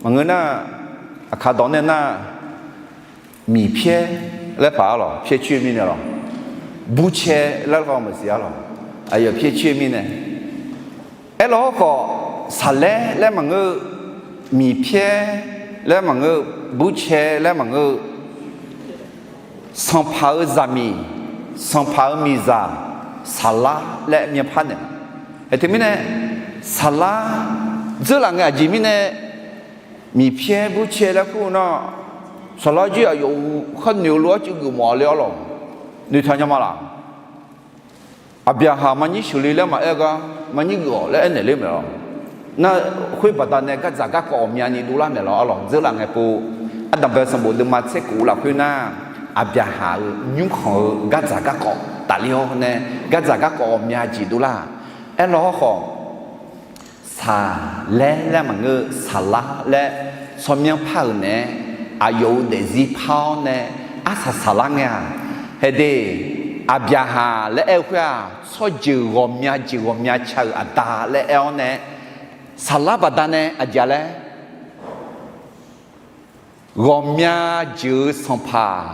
maqngeur nar, aqkaq dawq nae nar, miqpyaer laer paq arlawq, pyaer coer mirnae lawq. burcae laer lar maqsiq arlawq. Aqyawf pyaer coer mirnae, aerlawq hawrkhawf, saqlaer laer maqngeur-eu, miqpyaer laer maqngeur-eu, burcae laer maqngeur-eu, sanqpaq-euq zaqmiq, sanqpaq-euq miqzaq, saqlar laer myanrpar naeq. Ae teumirnae, saqlar dzeurlaf ngae aqjeq mirnae, miqpyaer burcae laer kur nar, saqlar jir aqyawf-euq khar noeq-eu lof-aer cuiv geufmawf le arlawq. Noeqtaq nya ma laq? Aqbyaqhaq maqnyir sheuqle laer maqaer gar, maqnyir geuf-awq laer aernaeq ler maeq lawq. Nar, khoer baqdanae gardzaq garkawv ghawqmyani dovlar maeq lawq arlawq. Dzeurlaf ngae pov, Ardanqbae sanqbof deuvma tser kof lafkhoer nar, Aqbyaqhaq-euq nymrkhanq-eu gardzaq garkawv tafler-awr nae, gardzaq garkawv ghawqmya jeq dovlar. Aerlawq hawrkhawf, saqlaer laer maqngeur-eu, saqlar laer tsawrmyanr par-euq naeq-aer, aqyawf-euq daefzir par-awr nae, arsaq saqlar ngae-aq, haeq de, Aqbyaqhaq laer aer-eu khoer-aq, tsawrjeuq ghawqmya jeq ghawqmya ca-euq aqda laer aer-awr nae, saqlar baqdanae aqjeq laer ghawqmya jeuq-eu sanqpaq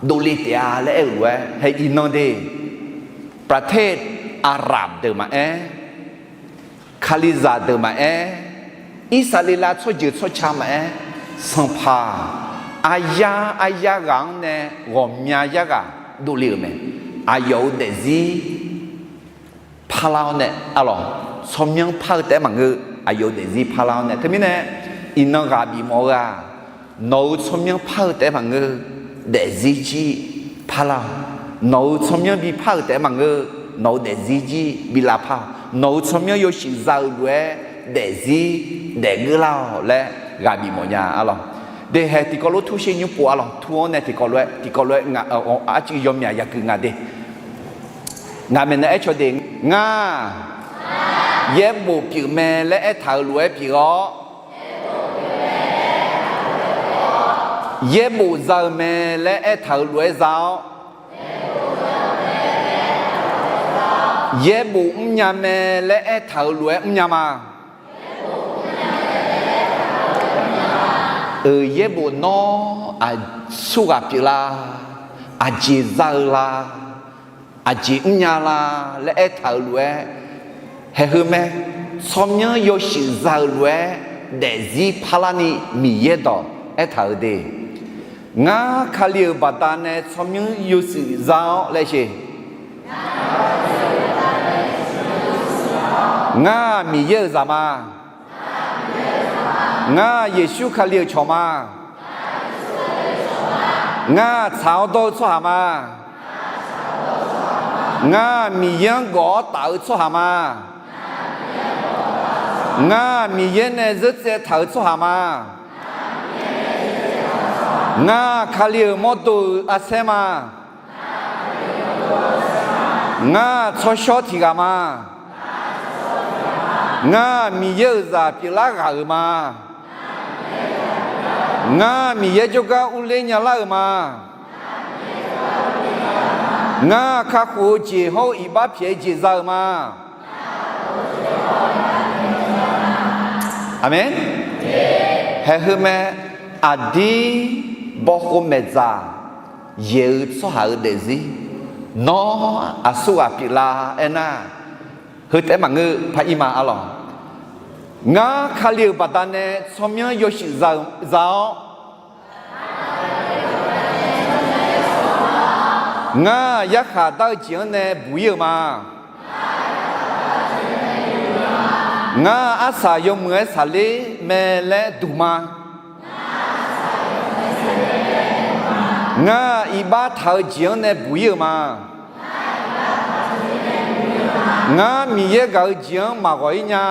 dovle taef-a laer aer-euq lof-aer, hae iqnan de, ประเทศอาหรับ deuq maqaer, Kalizaq deuq maqaer, Irsaqleqlav tsawrjeuq tsawrca maqaer, sanqpaq aryar aryar ghaq-anr nae ghawqmya yarghaq dovle-euq mae. Aqyawf-euq daefzir parlar-awr nae arlawq, tsawrmyanr par-eu taef-aer maqngeur, aqyawf-euq daefzir parlar-awr nae. Teumirnae, iqnan ghaq bifmawf-eu-aq, nawq-euq tsawrmyanr par-eu taef-aer maqngeur, daefzir jir parlar-awq. Nawq-euq tsawrmyanr bipar-euq taef-aer maqngeur, nawq-euq daefzir jir bilavpar-awq. Nawq-euq tsawrmyanr yawshuif za-eu lof-aer daefzir daefgeurlar-awq laer ghaq bifmawf nya arlawq. Dehae tiqkawv lof tur sher nymr pov arlawq. Tur-anr nae tiqkawv lof-aer, tiqkawv lof-aer nga, arcuiv yawmyaq yaguiq nga de. Ngaq maeqnan aer caw de, ngar yaerbof pyeuf mae laer aertaq-euq lof-aer pyeuf-awr, yaerbof za-eu mae laer aertaq-euq lof-aer za-awr, yaerbof mrnya mae laer aertaq-euq lof-aer mrnya ma. Euq yaerbof nawr aqsurghaq pyeuflar, aqjeq za-eu la, aqjeq mrnya la laer aertaq-euq lof-aer, haeqheu mae, tsawrmyanr yawshuif za-eu lof-aer daefzir parlarni Miqyaer dawq aertaq-euq de. Ngar Kali-euq baqdanae tsawrmyanr yawshuif za-awr laer sher. Ngar-aq Miqyaer-euq zaq ma. Ngar-aq Yeqsur Kali-euq cawq ma. Ngar-aq tsaq-awr dawr-eu tsawrhaq ma. Ngar-aq Miqyaer-anr gawf-awr taf-eu tsawrhaq ma. Ngar-aq Miqyaer nae zeur tsaev taq-eu tsawrhaq ma. Ngar-aq Kali-euq mawrdo-euq arsaer ma. Ngar-aq tsawrshawr tiq ghaq ma. Ngar-aq Miqyaer-euq zaq pyeuflar ghaq-euq ma. Ngar-aq Miqyaer jawrgar urler nyalar-euq ma. Ngar-aq kakhof-eu jeq hawr-eu iqbax pyaeq-eu jeq za-euq ma. Aqmeq. Haeqheu mae, aqdir bawkhov maeqdzaq yaeq-eu tsawrhaq-euq daefzir nawr aqsurghaq pyeuflar aernar, heu taef-aer maqngeur, par ir ma arlawq. Ngar Kali-euq baqdanae tsawrmyanr yawshuif za-awr, ngar yarkhaq dar-eu jeq-anr nae buq ir-euq ma. Ngar arsaq yawmuiq-aer saqler mae laer duq ma. Ngar iqbax taq-eu jeq-anr nae buq ir-euq ma. Ngar Miqyaer gaq-eu jeq-anr maqghawq ir nya.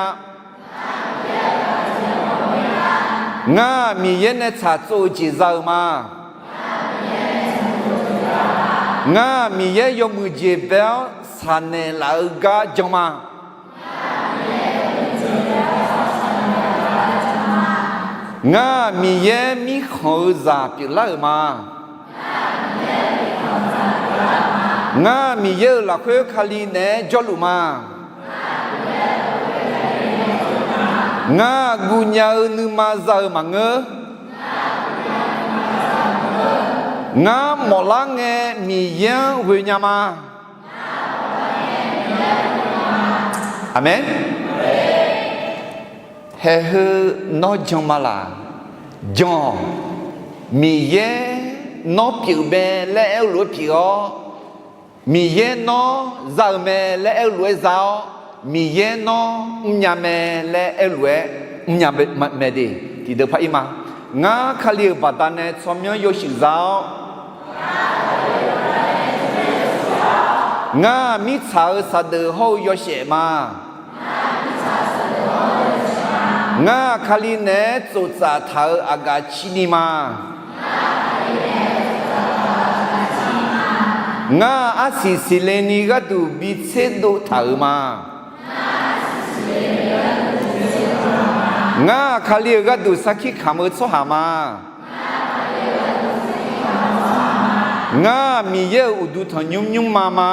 Ngar Miqyaer nae tsaqtsov-eu jeq za-euq ma. Ngar Miqyaer yawmuiq jeq bae-awr saqnaeq laf-eu gar jan ma. Ngar Miqyaer mirkhanq-eu zaq pyeuflar-euq ma. Ngar Miqyaer-euq lafkhoer Kali naeq-aer jawrluf ma. Ngar guvnya-eu nuima za-euq maqngeur. Ngar mawflar ngae Miqyaer-anr ghoe nya ma. Aqmeq. Haeq heu nawr jan ma laq? Jan-awq. Miqyaer nawr pyeuf mae laer aer-eu lof-aer pyeuf-awr, Miqyaer nawr za-eu mae laer aer-eu lof-aer za-awr, Miqyaer nawr mrnya mae laer aer-eu lof-aer mrnya mae de. Tiqdeuq par ir ma. Ngar Kali-euq baqdanae tsawrmyanr yawshuif za-awr, ngar mirtsaq-euq saqdeuf hawr-eu yawshaef ma. Ngar Kali naeq-aer tsoftsaf taq-euq aqgaf cini ma. Ngar arsiq siqle ni gharduq bi tserdov taq-euq ma. Ngar Kali-euq gharduq sarkir kamq-eu tsawrhaq ma. Ngar Miqyaer-euq uqduq tanqnymr nymrma ma.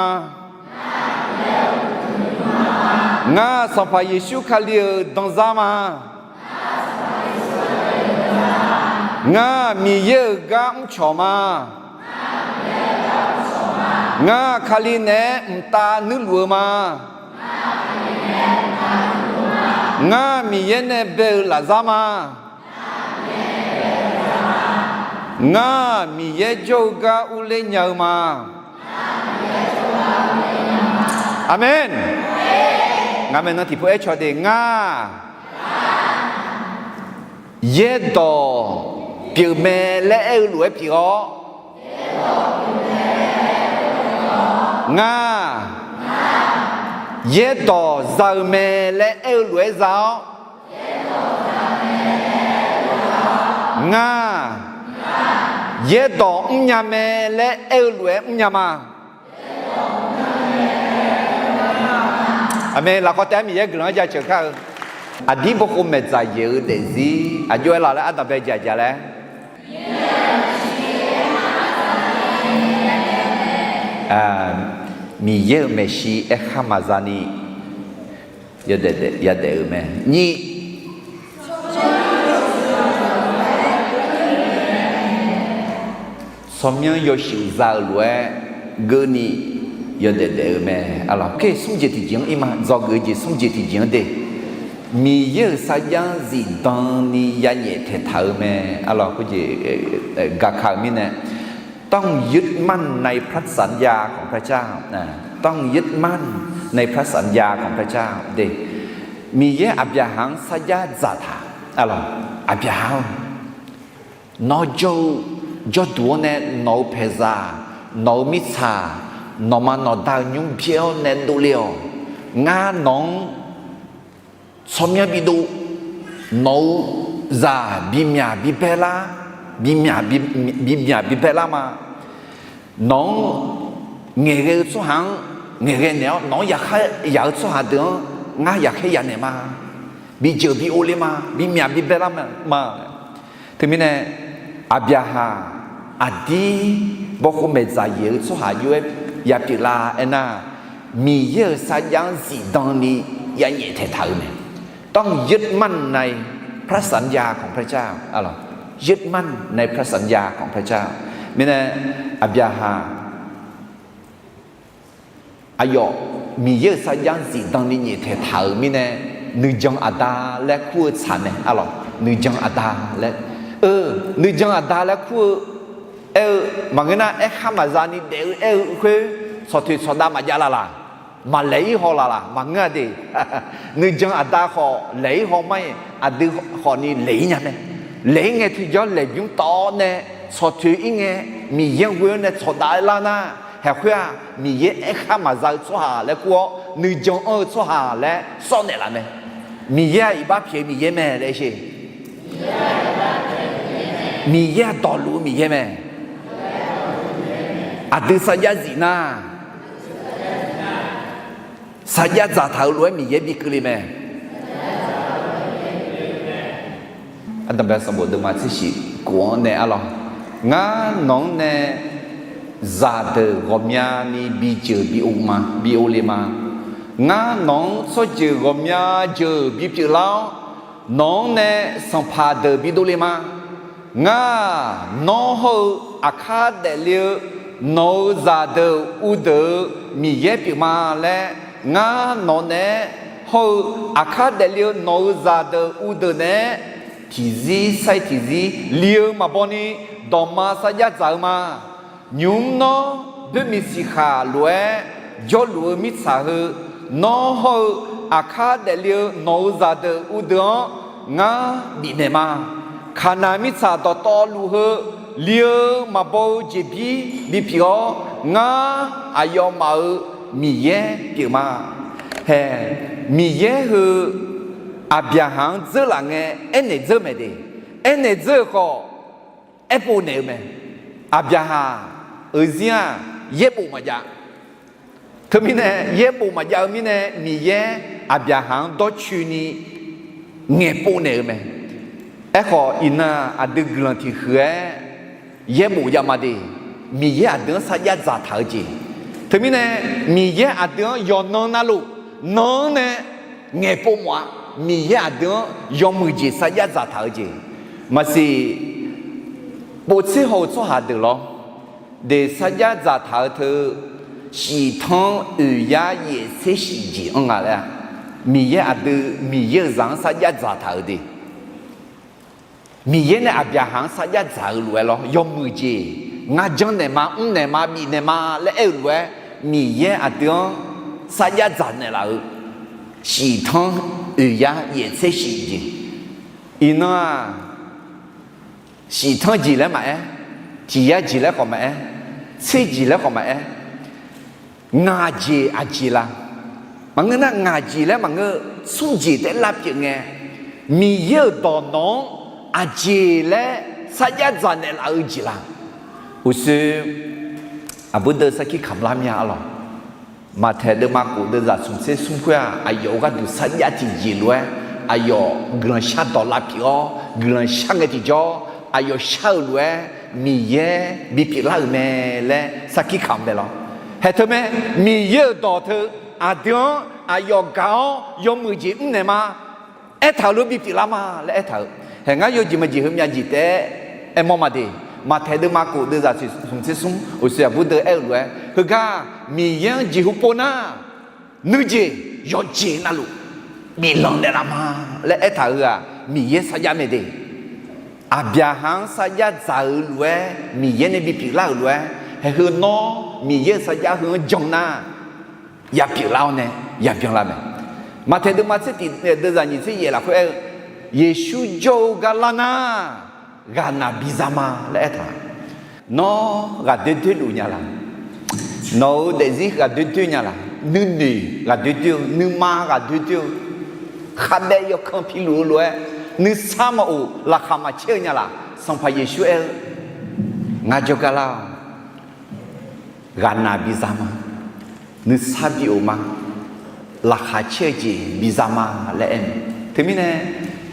Ngar Sanqpaq Yeqsur Kali-euq danzar ma. Ngar Miqyaer-euq gar mrcawq ma. Ngar Kali naeq-aer mqtav nuirluf-eu ma. Ngar Miqyaer nae bae-eu lafzar ma. Ngar Miqyaer jawr-eu gar urler nya-eu ma. Aqmeq. Ngaq maeqnan tiqpov aer caw de. Ngar yaerdawq pyeuf mae laer aer-eu lof-aer pyeuf-awr, ngar yaerdawq za-eu mae laer aer-eu lof-aer za-awr, ngar yaerdawq mrnya mae laer aer-eu lof-aer mrnya ma. Aqmeq. Lafkhoer taef-aer Miqyaer guiqlanq-anr jaceuq kar-eu. Aqdir bawkhof maeqdzaq yaeq-eu daefzir aqjox-aer laf laer ardanqbae jaqjaq laer Miqyaer-euq maeqshi aerkhar maqza ni yadaef-euq mae. Nyiq, tsawrmyanr yawshuif za-euq lof-aer geurni yawdaef daef-eu mae. Aqlawq, kar smr jeq tiqjeq-anr ir ma. Dzawgeuf-eu jeq smr jeq tiqjeq-anr de. Miqyaer-euq sarjax-anr zifdan ni yanyaef taeqtaq-eu mae. Aqlawq, khoerjeq gaqka-euq mirnae ต้องยึดมั่นในพระสัญญาของพระเจ้า ต้องยึดมั่นในพระสัญญาของพระเจ้า de. Miqyaer Aqbyaqhaq-anr sarjax dzaqtaq. Aqlawq, Aqbyaqhaq-or, nawr jawr-eu jawrduq-anr nae nawq-euq paeqzaq, nawq-euq mirtsaq, nawqma nawqda-euq nymr byaer-awr nae dovle-awq. Ngar nawq-anr tsawrmyanr bidov, nawq-euq zaq bimyaq bibae lar, bimyaq bi, bimyaq bibae lar ma. Nawq-anr ngaeqghae-eu tsawrhaq-anr ngaeqghae naeq-awr, nawq-anr yaqkhar yaq-eu tsawrhaq deuq-anr ngar yaqkhaer yanaeq ma. Bijeuq bi ovle ma, bimyaq bibae lar ma. Teumirnae Aqbyaqhaq aqdir bawkhof maeqdzaq yaeq-eu tsawrhaq jov-aer yapyeuf lar aernar, Miqyaer-euq sarjax-anr zifdan ni yanyaef taeqtaq-eu mae. ต้องยึดมั่นในพระสัญญาของพระเจ้า aqlawq, ยึดมั่นในพระสัญญาของพระเจ้า mirnae Aqbyaqhaq aqyawf Miqyaer-euq sarjax-anr zifdan ni nyaeftaeq taq-euq mirnae, nuijan aqda laer kur-eu tsaq mae. Aqlawq, nuijan aqda laer, nuijan aqda laer kur-eu aer-eu maqngeur nar, aerkhar maqza ni daef-eu aer-eu khoer, tsawqtoeq tsawqdav maqjav laf laq, maqlaeq-ir haw laf laq maqngeur-a de. Nuijan aqda khawf laeq-ir haw mar-iq, aqdui khawf ni laeq-ir nya mae. Laeq-ir ngae tiqjawr laeqbymr tawv-awr nae, tsawqtoeq-ir ngae, Miqyaer-anr ghoe-awr nae tsawqdav lar nar, haeq khoer-aq, Miqyaer aerkhar maqza-eu tsawrhaq laer kur-awr, nuijan anr-eu tsawrhaq laer sawr naeqlaf mae. Miqyaer-aq iqbax pyaeq-eu Miqyaer mae laer sher. Miqyaer-aq dawqluf-eu Miqyaer mae. Aqdui sarjax zif nar, sarjax dzaqtaq-euq lof-aer Miqyaer bi keuvle mae. Ardanqbae sanqbof deuvma tser shif kof-anr nae arlawr, ngar nawq-anr nae zaqdeuq ghawqmyani bijeuq bi-eu ma, bi ovle ma. Ngar nawq-anr tsawrjeuq ghawqmya jeuq bipyeuf lar-awr, nawq-anr nae sanqpaq deuq bidov le ma. Ngar nawr hawr-eu aqkar daefle-eu nawq-euq zaqdeuq uvdeuq-eu Miqyaer pyeuf ma laer, ngar nawq naeq-aer hawr-eu aqkar daefle-eu nawq-euq zaqdeuq uvdeuq naeq-aer tiqzir sar-ir tiqzir li-eu maqbaw ni dawqma sarjax dzaq-eu ma. Nymq-mr nawr boermiq siqkhaq lof-aer jawrluf-eu mirtsaq heu, nawr hawr-eu aqkar daefle-eu nawq-euq zaqdeuq uvdeuq-anr ngar bifnaeq ma. Kaqnaq mirtsaq dawqtawvluf heu li-eu maqbaw-eu jeqbir bipyeuf-awr, ngar aqyawfmaf-euq Miqyaer pyeuf ma. Hae, Miqyaer heu Aqbyaqhaq-anr dzeurlaf ngae, aernaeq dzeur mae de. Aernaeq dzeur-eu khawf, aerpov naeq-eu mae. Aqbyaqhaq-euq zir-aq, yaerbof maqjav. Teumirnae yaerbof maqjav-eu mirnae, Miqyaer Aqbyaqhaq-anr dawrcoeni ngaeqpov naeq-eu mae. Aerkhawf, iqnan aqdui guiqlanq tiqhuiq-aer yaerbof jav ma de. Miqyaer aqdui-anr sarjax dzaqtaq-eu jeq. Teumirnae Miqyaer aqdui-anr yawqnan navluf, nan-anr nae ngaeqpov mawf-a. Miqyaer aqdui-anr yawmuiq jeq sarjax dzaqtaq-eu jeq. Maqsiq, povtser haw-eu tsawrhaq deuq lawr, de sarjax dzaqtaq-eu teu, shif tanr oeq yar yaef tser shif jeq-anr nga laer-a. Miqyaer aqdui Miqyaer-euq zaq-anr sarjax dzaqtaq-eu de. Miqyaer nae Aqbyaqhaq-anr sarjax dzaq-eu lof-aer lawr, yawmuiq jeq, ngar janrnaeq ma, mrnaeq ma, bifnaeq ma laer aer-eu lof-aer, Miqyaer aqdui-anr sarjax dzaq naeqlaf-eu, shif tanr oeq yar yaef tser shif jeq. Iqnan-aq, shif tanr jeq laer maqaer, tiq yar jeq laer khawf maqaer, tser jeq laer khawf maqaer, ngaq jeq aqjeq la? Maqngeur nar, ngaq jeq laer maqngeur, smr jeq taef-aer lavpyeuf ngae, Miqyaer-euq dawq nawq-anr aqjeq laer sarjax dzaq naeqlaf-eu jeq la? Uqshoe aqbur deuv sarkir kamq lar mir-a arlawq. Maqtaeq deuvma khof deuvzaq smq tser smr khoer-aq, aqyawf-euq gharduq sarjax tiqjeq lof-aer, aqyawf guiqlanq shardawq lavpyeuf-awr, guiqlanq shar ngae tiqjawr, aqyawf shar-euq lof-aer Miqyaer bipyeuf lar-euq mae laer sarkir kamq mae lawr. Haeq teu mae, Miqyaer-euq dawq teu aqdui-anr aqyawf gaq-awr yawmuiq jeq mrnaeq ma, aertaq-euq lof bipyeuf lar ma laer aertaq-euq. Haeq ngar yawjeq maqjeq heu myav jeq taef-aer aermawr ma de. Maqtaeq deuvma khof deuvzaq smq tser smr uqshoe aqbur deuv aer-eu lof-aer, heugar Miqyaer-anr jeqhu pov nar, nuijeq yawqjeq navluf biflanq naeqlaf ma laer aertaq-euq-aq, Miqyaer sarjax mae de. Aqbyaqhaq-anr sarjax dzaq-euq lof-aer, Miqyaer nae bipyeuf lar-euq lof-aer, haeq heu nawr Miqyaer-euq sarjax heu-anr jan nar, yapyeuf lar-awr nae yabyan lar mae. Maqtaeq deuvma tser tiq deuvzaq nyiq tser yaef lafkhoer aer-eu, Yeqsur jawr-eu gar lar nar, ghaqnaq biza ma laer aertaq. Nawr ghaqdoer doer luf nya laq? Nawq-euq daefzir ghaqdoer doer nya laq? Nuinoeq ghaqdoer doer-eu, nuima ghaqdoer doer-eu, khavbaev yawkan piluf-eu lof-aer, nuisar maqof laqkhaq maqcaer-eu nya laq? Sanqpaq Yeqsur aer-eu, Ngar jawrgar lar-awq. Ghaqnaq biza ma. Nuisar bi of ma. Laqkhaq caer-eu jeq biza ma laer aer mae. Teumirnae,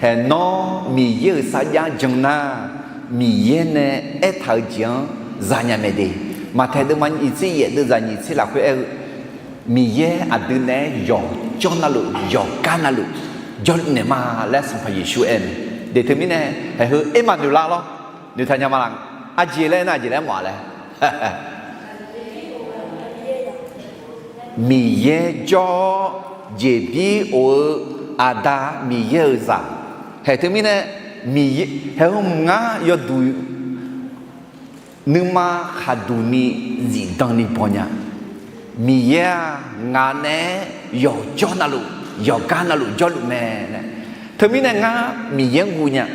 haeq nawr Miqyaer-euq sarjax jan nar, Miqyaer nae aertaq-eu jeq-anr zanya mae de. Maqtaeq deuvma nyiq tser yaef deuvzaq nyiq tser lafkhoer aer-eu, Miqyaer aqdui naeq-aer yawqjawr navluf, yawqgar navluf jawrluf naeq ma laer Sanqpaq Yeqsur aer mae. De teumirnae, haeq heu Ermaqnoeqlar lawr, noeqtaq nya ma laq? Aqjeq laer aernar, aqjeq laer mawf-a laer? Miqyaer jawr-awr jeqbir of-eu Aqda Miqyaer-euq zaq. Haeq teumirnae, Miqyaer, haeq-eu ngar yawduq nuima khaqduq ni zifdan ni baw nya. Miqyaer-aq, ngaq naeq-aer yawqjawr navluf, yawqgar navluf jawrluf mae laer. Teumirnae ngar Miqyaer-anr guv nya.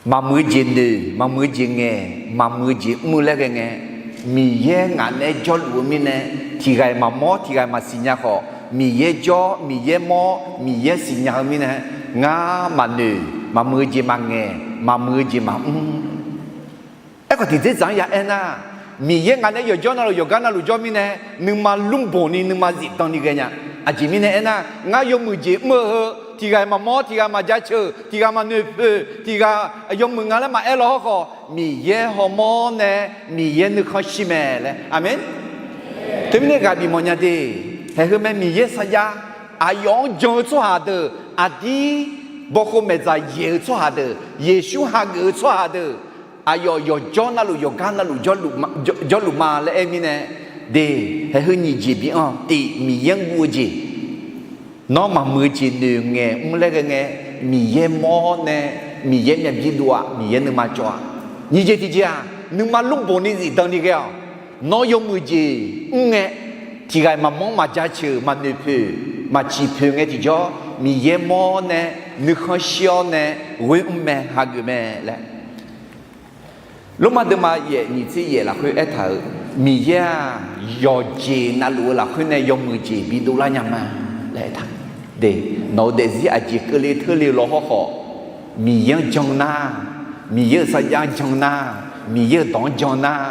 Maqmuiq-eu jeq noeq, maqmuiq-eu jeq ngaeq, maqmuiq-eu jeq mr-eu laer ghae ngae, Miqyaer ngaq naeq-aer jawrluf-eu mirnae, tiq ghaq-iq maqmawr, tiq ghaq-iq maqsiq nya khawf, Miqyaer jawr, Miqyaer mawr, Miqyaer siqnya-eu mirnae, ngar maqnoeq, maqmuiq-eu jeq maqngaeq, maqmuiq-eu jeq maqmr. Aerkhawf, tiqdzerdzaq-anr ya aernar, Miqyaer ngaq naeq-aer yawqjawr navluf, yawqgar navluf jawr mirnae, nuima lmrbanq ni, nuima zifdan ni ghaenya. Aqjeq mirnae aernar, ngar yawmuiq jeq mr-eu heu, tiq ghaq-iq maqmawr, tiq ghaq maqjaceuq, tiq ghaq maqnoeq poeq, tiq ghaq yawmuiq nga laer maqaer law hawrkhawf, Miqyaer hawmawr nae, Miqyaer nuikhanr shir mae laer. Aqmeq. Teumirnae ghaq bif mawf nya de. Haeq heu mae Miqyaer sarjax, aqyawf-anr jan-eu tsawrhaq deuq, aqdir bawkhov maeqdzaq yaeq-eu tsawrhaq deuq, Yeqsur hageuf-eu tsawrhaq deuq, aqyawf yawqjawr navluf, yawqgar navluf jawrluf ma laer aer mirnae, de, haeq heu nyiq jeq bi-anr tiq, Miqyaer-anr guv-eu jeq. Nawr maqmuiq-eu jeq noeq ngaeq mr laer ghae ngae, Miqyaer mawr nae, Miqyaer myavbir dov-aq, Miqyaer nuima cawv-aq. Nyiq jeq tiqjeq-aq, nuima lmrboq ni zifdan ni ghae-awq. Nawr yawmuiq jeq mr ngae, tiq ghaq maqmanr maqjaceuq maqnoeq poeq maqciq poeq ngae tiqjawr, Miqyaer mawr nae, nuikhanr shir-awr nae, ghoer mr mae, hageuf mae laer. Lormav deuvma yaef nyiq tser yaef lafkhoer aertaq-euq, Miqyaer-aq, yawqjeq navluf-eu lafkhoer nae yawmuiq jeq bidov lar nya ma laer aertaq. De, nawq-eu daefzir aqjeq keuvle teurle-eu lawr hawrkhawf, Miqyaer-anr jan nar, Miqyaer-euq sarjax-anr jan nar, Miqyaer-euq dawq-anr jan nar,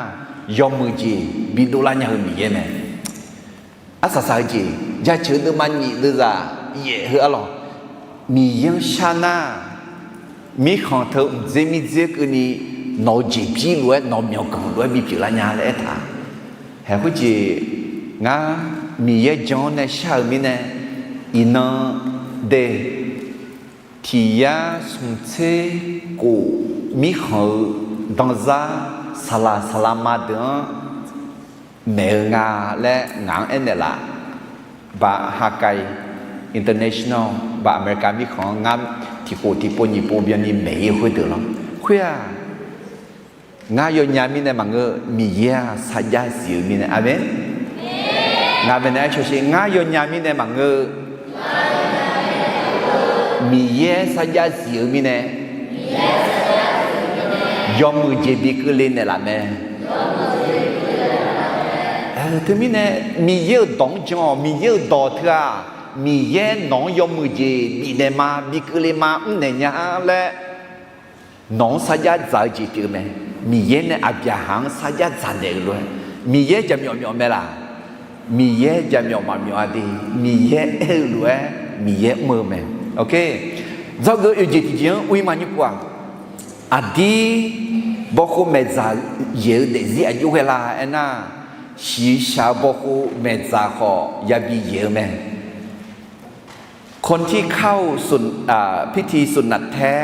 yawmuiq jeq bidov lar nya-eu Miqyaer mae. Arsaq saq-eu jeq, jaceuq-eu deuvma nyiq deuvzaq yaef heu arlawq, Miqyaer-anr shar nar, mirkhanq teu mqdzer mirdzer keuvni, nawq-eu jeqbir lof-aer nawq myawqganq lof-aer bipyeuf lar nya laer aertaq. Haeq khoerjeq, ngar Miqyaer jan-anr nae shar-euq mirnae, iqnan de, tiq yar smq tser kof mirkhanq-eu danzar saqlaq saqlaq ma deuq-anr maeq-eu nga laer ngaq-anr aernaeq laf. Ba Hawkeye International, ba America mirkhanq-anr ngar tiqkhof tiqpov nyiq pov byanni maeq-ir-eu khoerdeuq lawr. Khoer-aq, ngar yawnya mirnae maqngeur-eu, Miqyaer-aq sarjax zif-eu mirnae. Aqmeq. Ngaq maeqnaeq-aer cawsher, ngar yawnya mirnae maqngeur-eu, Miqyaer sarjax zif-eu mirnae, yawmuiq jeq bi keuvle naeqlaf mae. Teumirnae, Miqyaer-euq dawq-anr jan-awq. Miqyaer-euq dawq teu-aq, Miqyaer nawq-anr yawmuiq jeq bifnaeq ma, bi keuvle ma, mrnaeq nya-a laer, nawq-anr sarjax dzaq-eu jeq pyeuf-eu mae. Miqyaer nae Aqbyaqhaq-anr sarjax dzaq naeq-eu lof-aer, Miqyaer jaqmyawf myawf mae laq? Miqyaer jaqmyawf maqmyawf-a de. Miqyaer aer-eu lof-aer Miqyaer mr-eu mae. Dzawgeuf oeq jeq tiqjeq-anr ur-ir ma nymr pov-aq, aqdir bawkhov maeqdzaq yaeq-eu daefzir aqjox ghae la aernar, shiqshaq-eu bawkhov maeqdzaq khawf yabi yaeq-eu mae. คนที่เข้าสุน- อ่า พิธีสุนนะแท้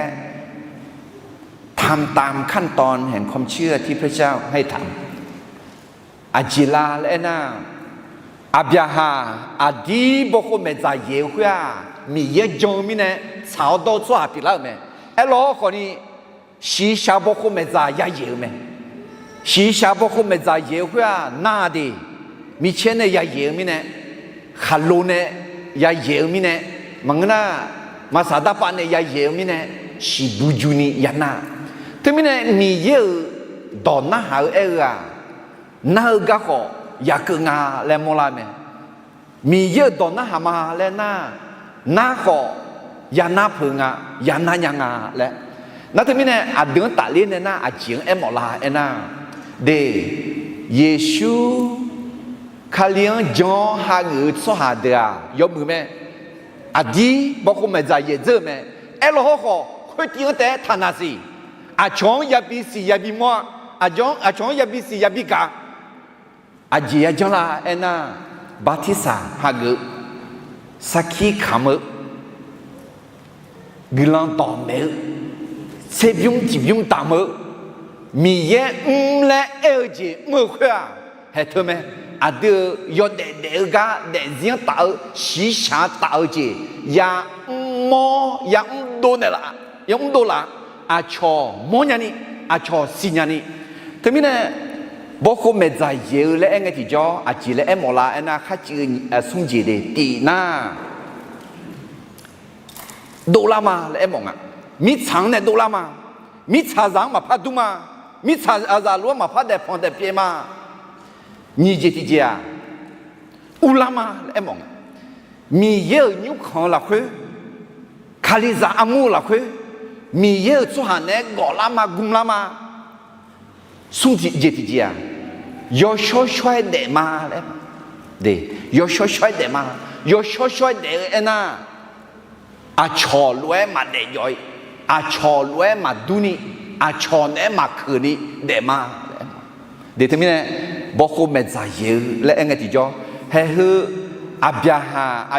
ทำตามขั้นตอนแห่งความเชื่อที่พระเจ้าให้ทำ Aqjeq la laer aernar, Aqbyaqhaq aqdir bawkhov maeqdzaq yaeq-eu khoer-aq, Miqyaer jan-eu mirnae tsaq-awr dawr-eu tsawrhaq pyeuflar-euq mae. Aerlawr khawfni, shiqshaq bawkhov maeqdzaq yayaeq-eu mae. Shiqshaq bawkhov maeqdzaq yaeq-eu khoer-aq, nar-a de. Micaer nae yayaeq-eu mirnae, khaqlo nae yayaeq-eu mirnae, maqngeur nar, maqsaq darpav nae yayaeq-eu mirnae, shiqbuq juni yanar. Teumirnae Miqyaer-euq dawq narhaq-eu aer-eu-aq, nar-eu garkhawf yakeuv nga laer mawrlar mae. Miqyaer-euq dawq narhaq ma laer nar, nar khawf yanar peuq nga, yanar nya nga laer. Nar teumirnae aqdui-anr tafler nae nar aqjeq-anr aermawf la aernar, de, Yeqsur Kali-anr jan-awr hageuf-eu tsawrhaq deuq-aq yawmuiq mae. Aqdir bawkhov maeqdzaq yaeq dzeur-eu mae. Aerlawr hawrkhawf khoertiv-anr taef-aer taqnaq siq. Aqcawq-anr yabi siq yabi mawr-a. Aqcawq-anr yabi siq yabi gaq. Aqjeq yajanr la aernar, bartirsaq hageuf-eu, sarkir kamq-eu, guiqlanq dawqmaeq-eu, tserbymr tiqbymr damq-eu, Miqyaer mr laer aer-eu jeq mr-eu khoer-aq, haeq teu mae. Aqdui-euq yawdaef daef-eu gar daefzir-anr taf-eu, shiqshaq-anr taf-eu jeq yamr mawr yamr dov naeqlaf, yamr dov laf, aqcawq mawrnya ni, aqcawq siqnya ni. Teumirnae, bawkhov maeqdzaq yaeq-eu laer aer ngae tiqjawr aqjeq laer aermawf la aernar, kharciv-eu smr jeq de tiq nar, dovlar ma laer aermawf nga. Mirtsaq-anr nae dovlar ma. Mirtsaqzaq-anr maqpar dur ma. Mirtsaqzaq lof-aer maqpar daefpanq daefpyaev ma. Nyiq jeq tiqjeq-aq, urlar ma laer aermawf nga. Miqyaer-euq nymrkhanq-eu lafkhoer, Kalizaq armur-eu lafkhoer, Miqyaer-euq tsawrhaq naeq-aer gawflar ma, gmlar ma. Smr jeq tiqjeq-aq, yawshawr shawr-aer daef ma laer, yawshawr shawr-aer daef ma. Yawshawr shawr-aer daef-eu aernar, aqcawq lof-aer maqdaef jawv-ir, aqcawq lof-aer maqdur ni, aqcawq naeq-aer maqkeuq ni daef ma. De teumirnae, bawkhov maeqdzaq yaeq-eu laer aer ngae tiqjawr, haeq heu Aqbyaqhaq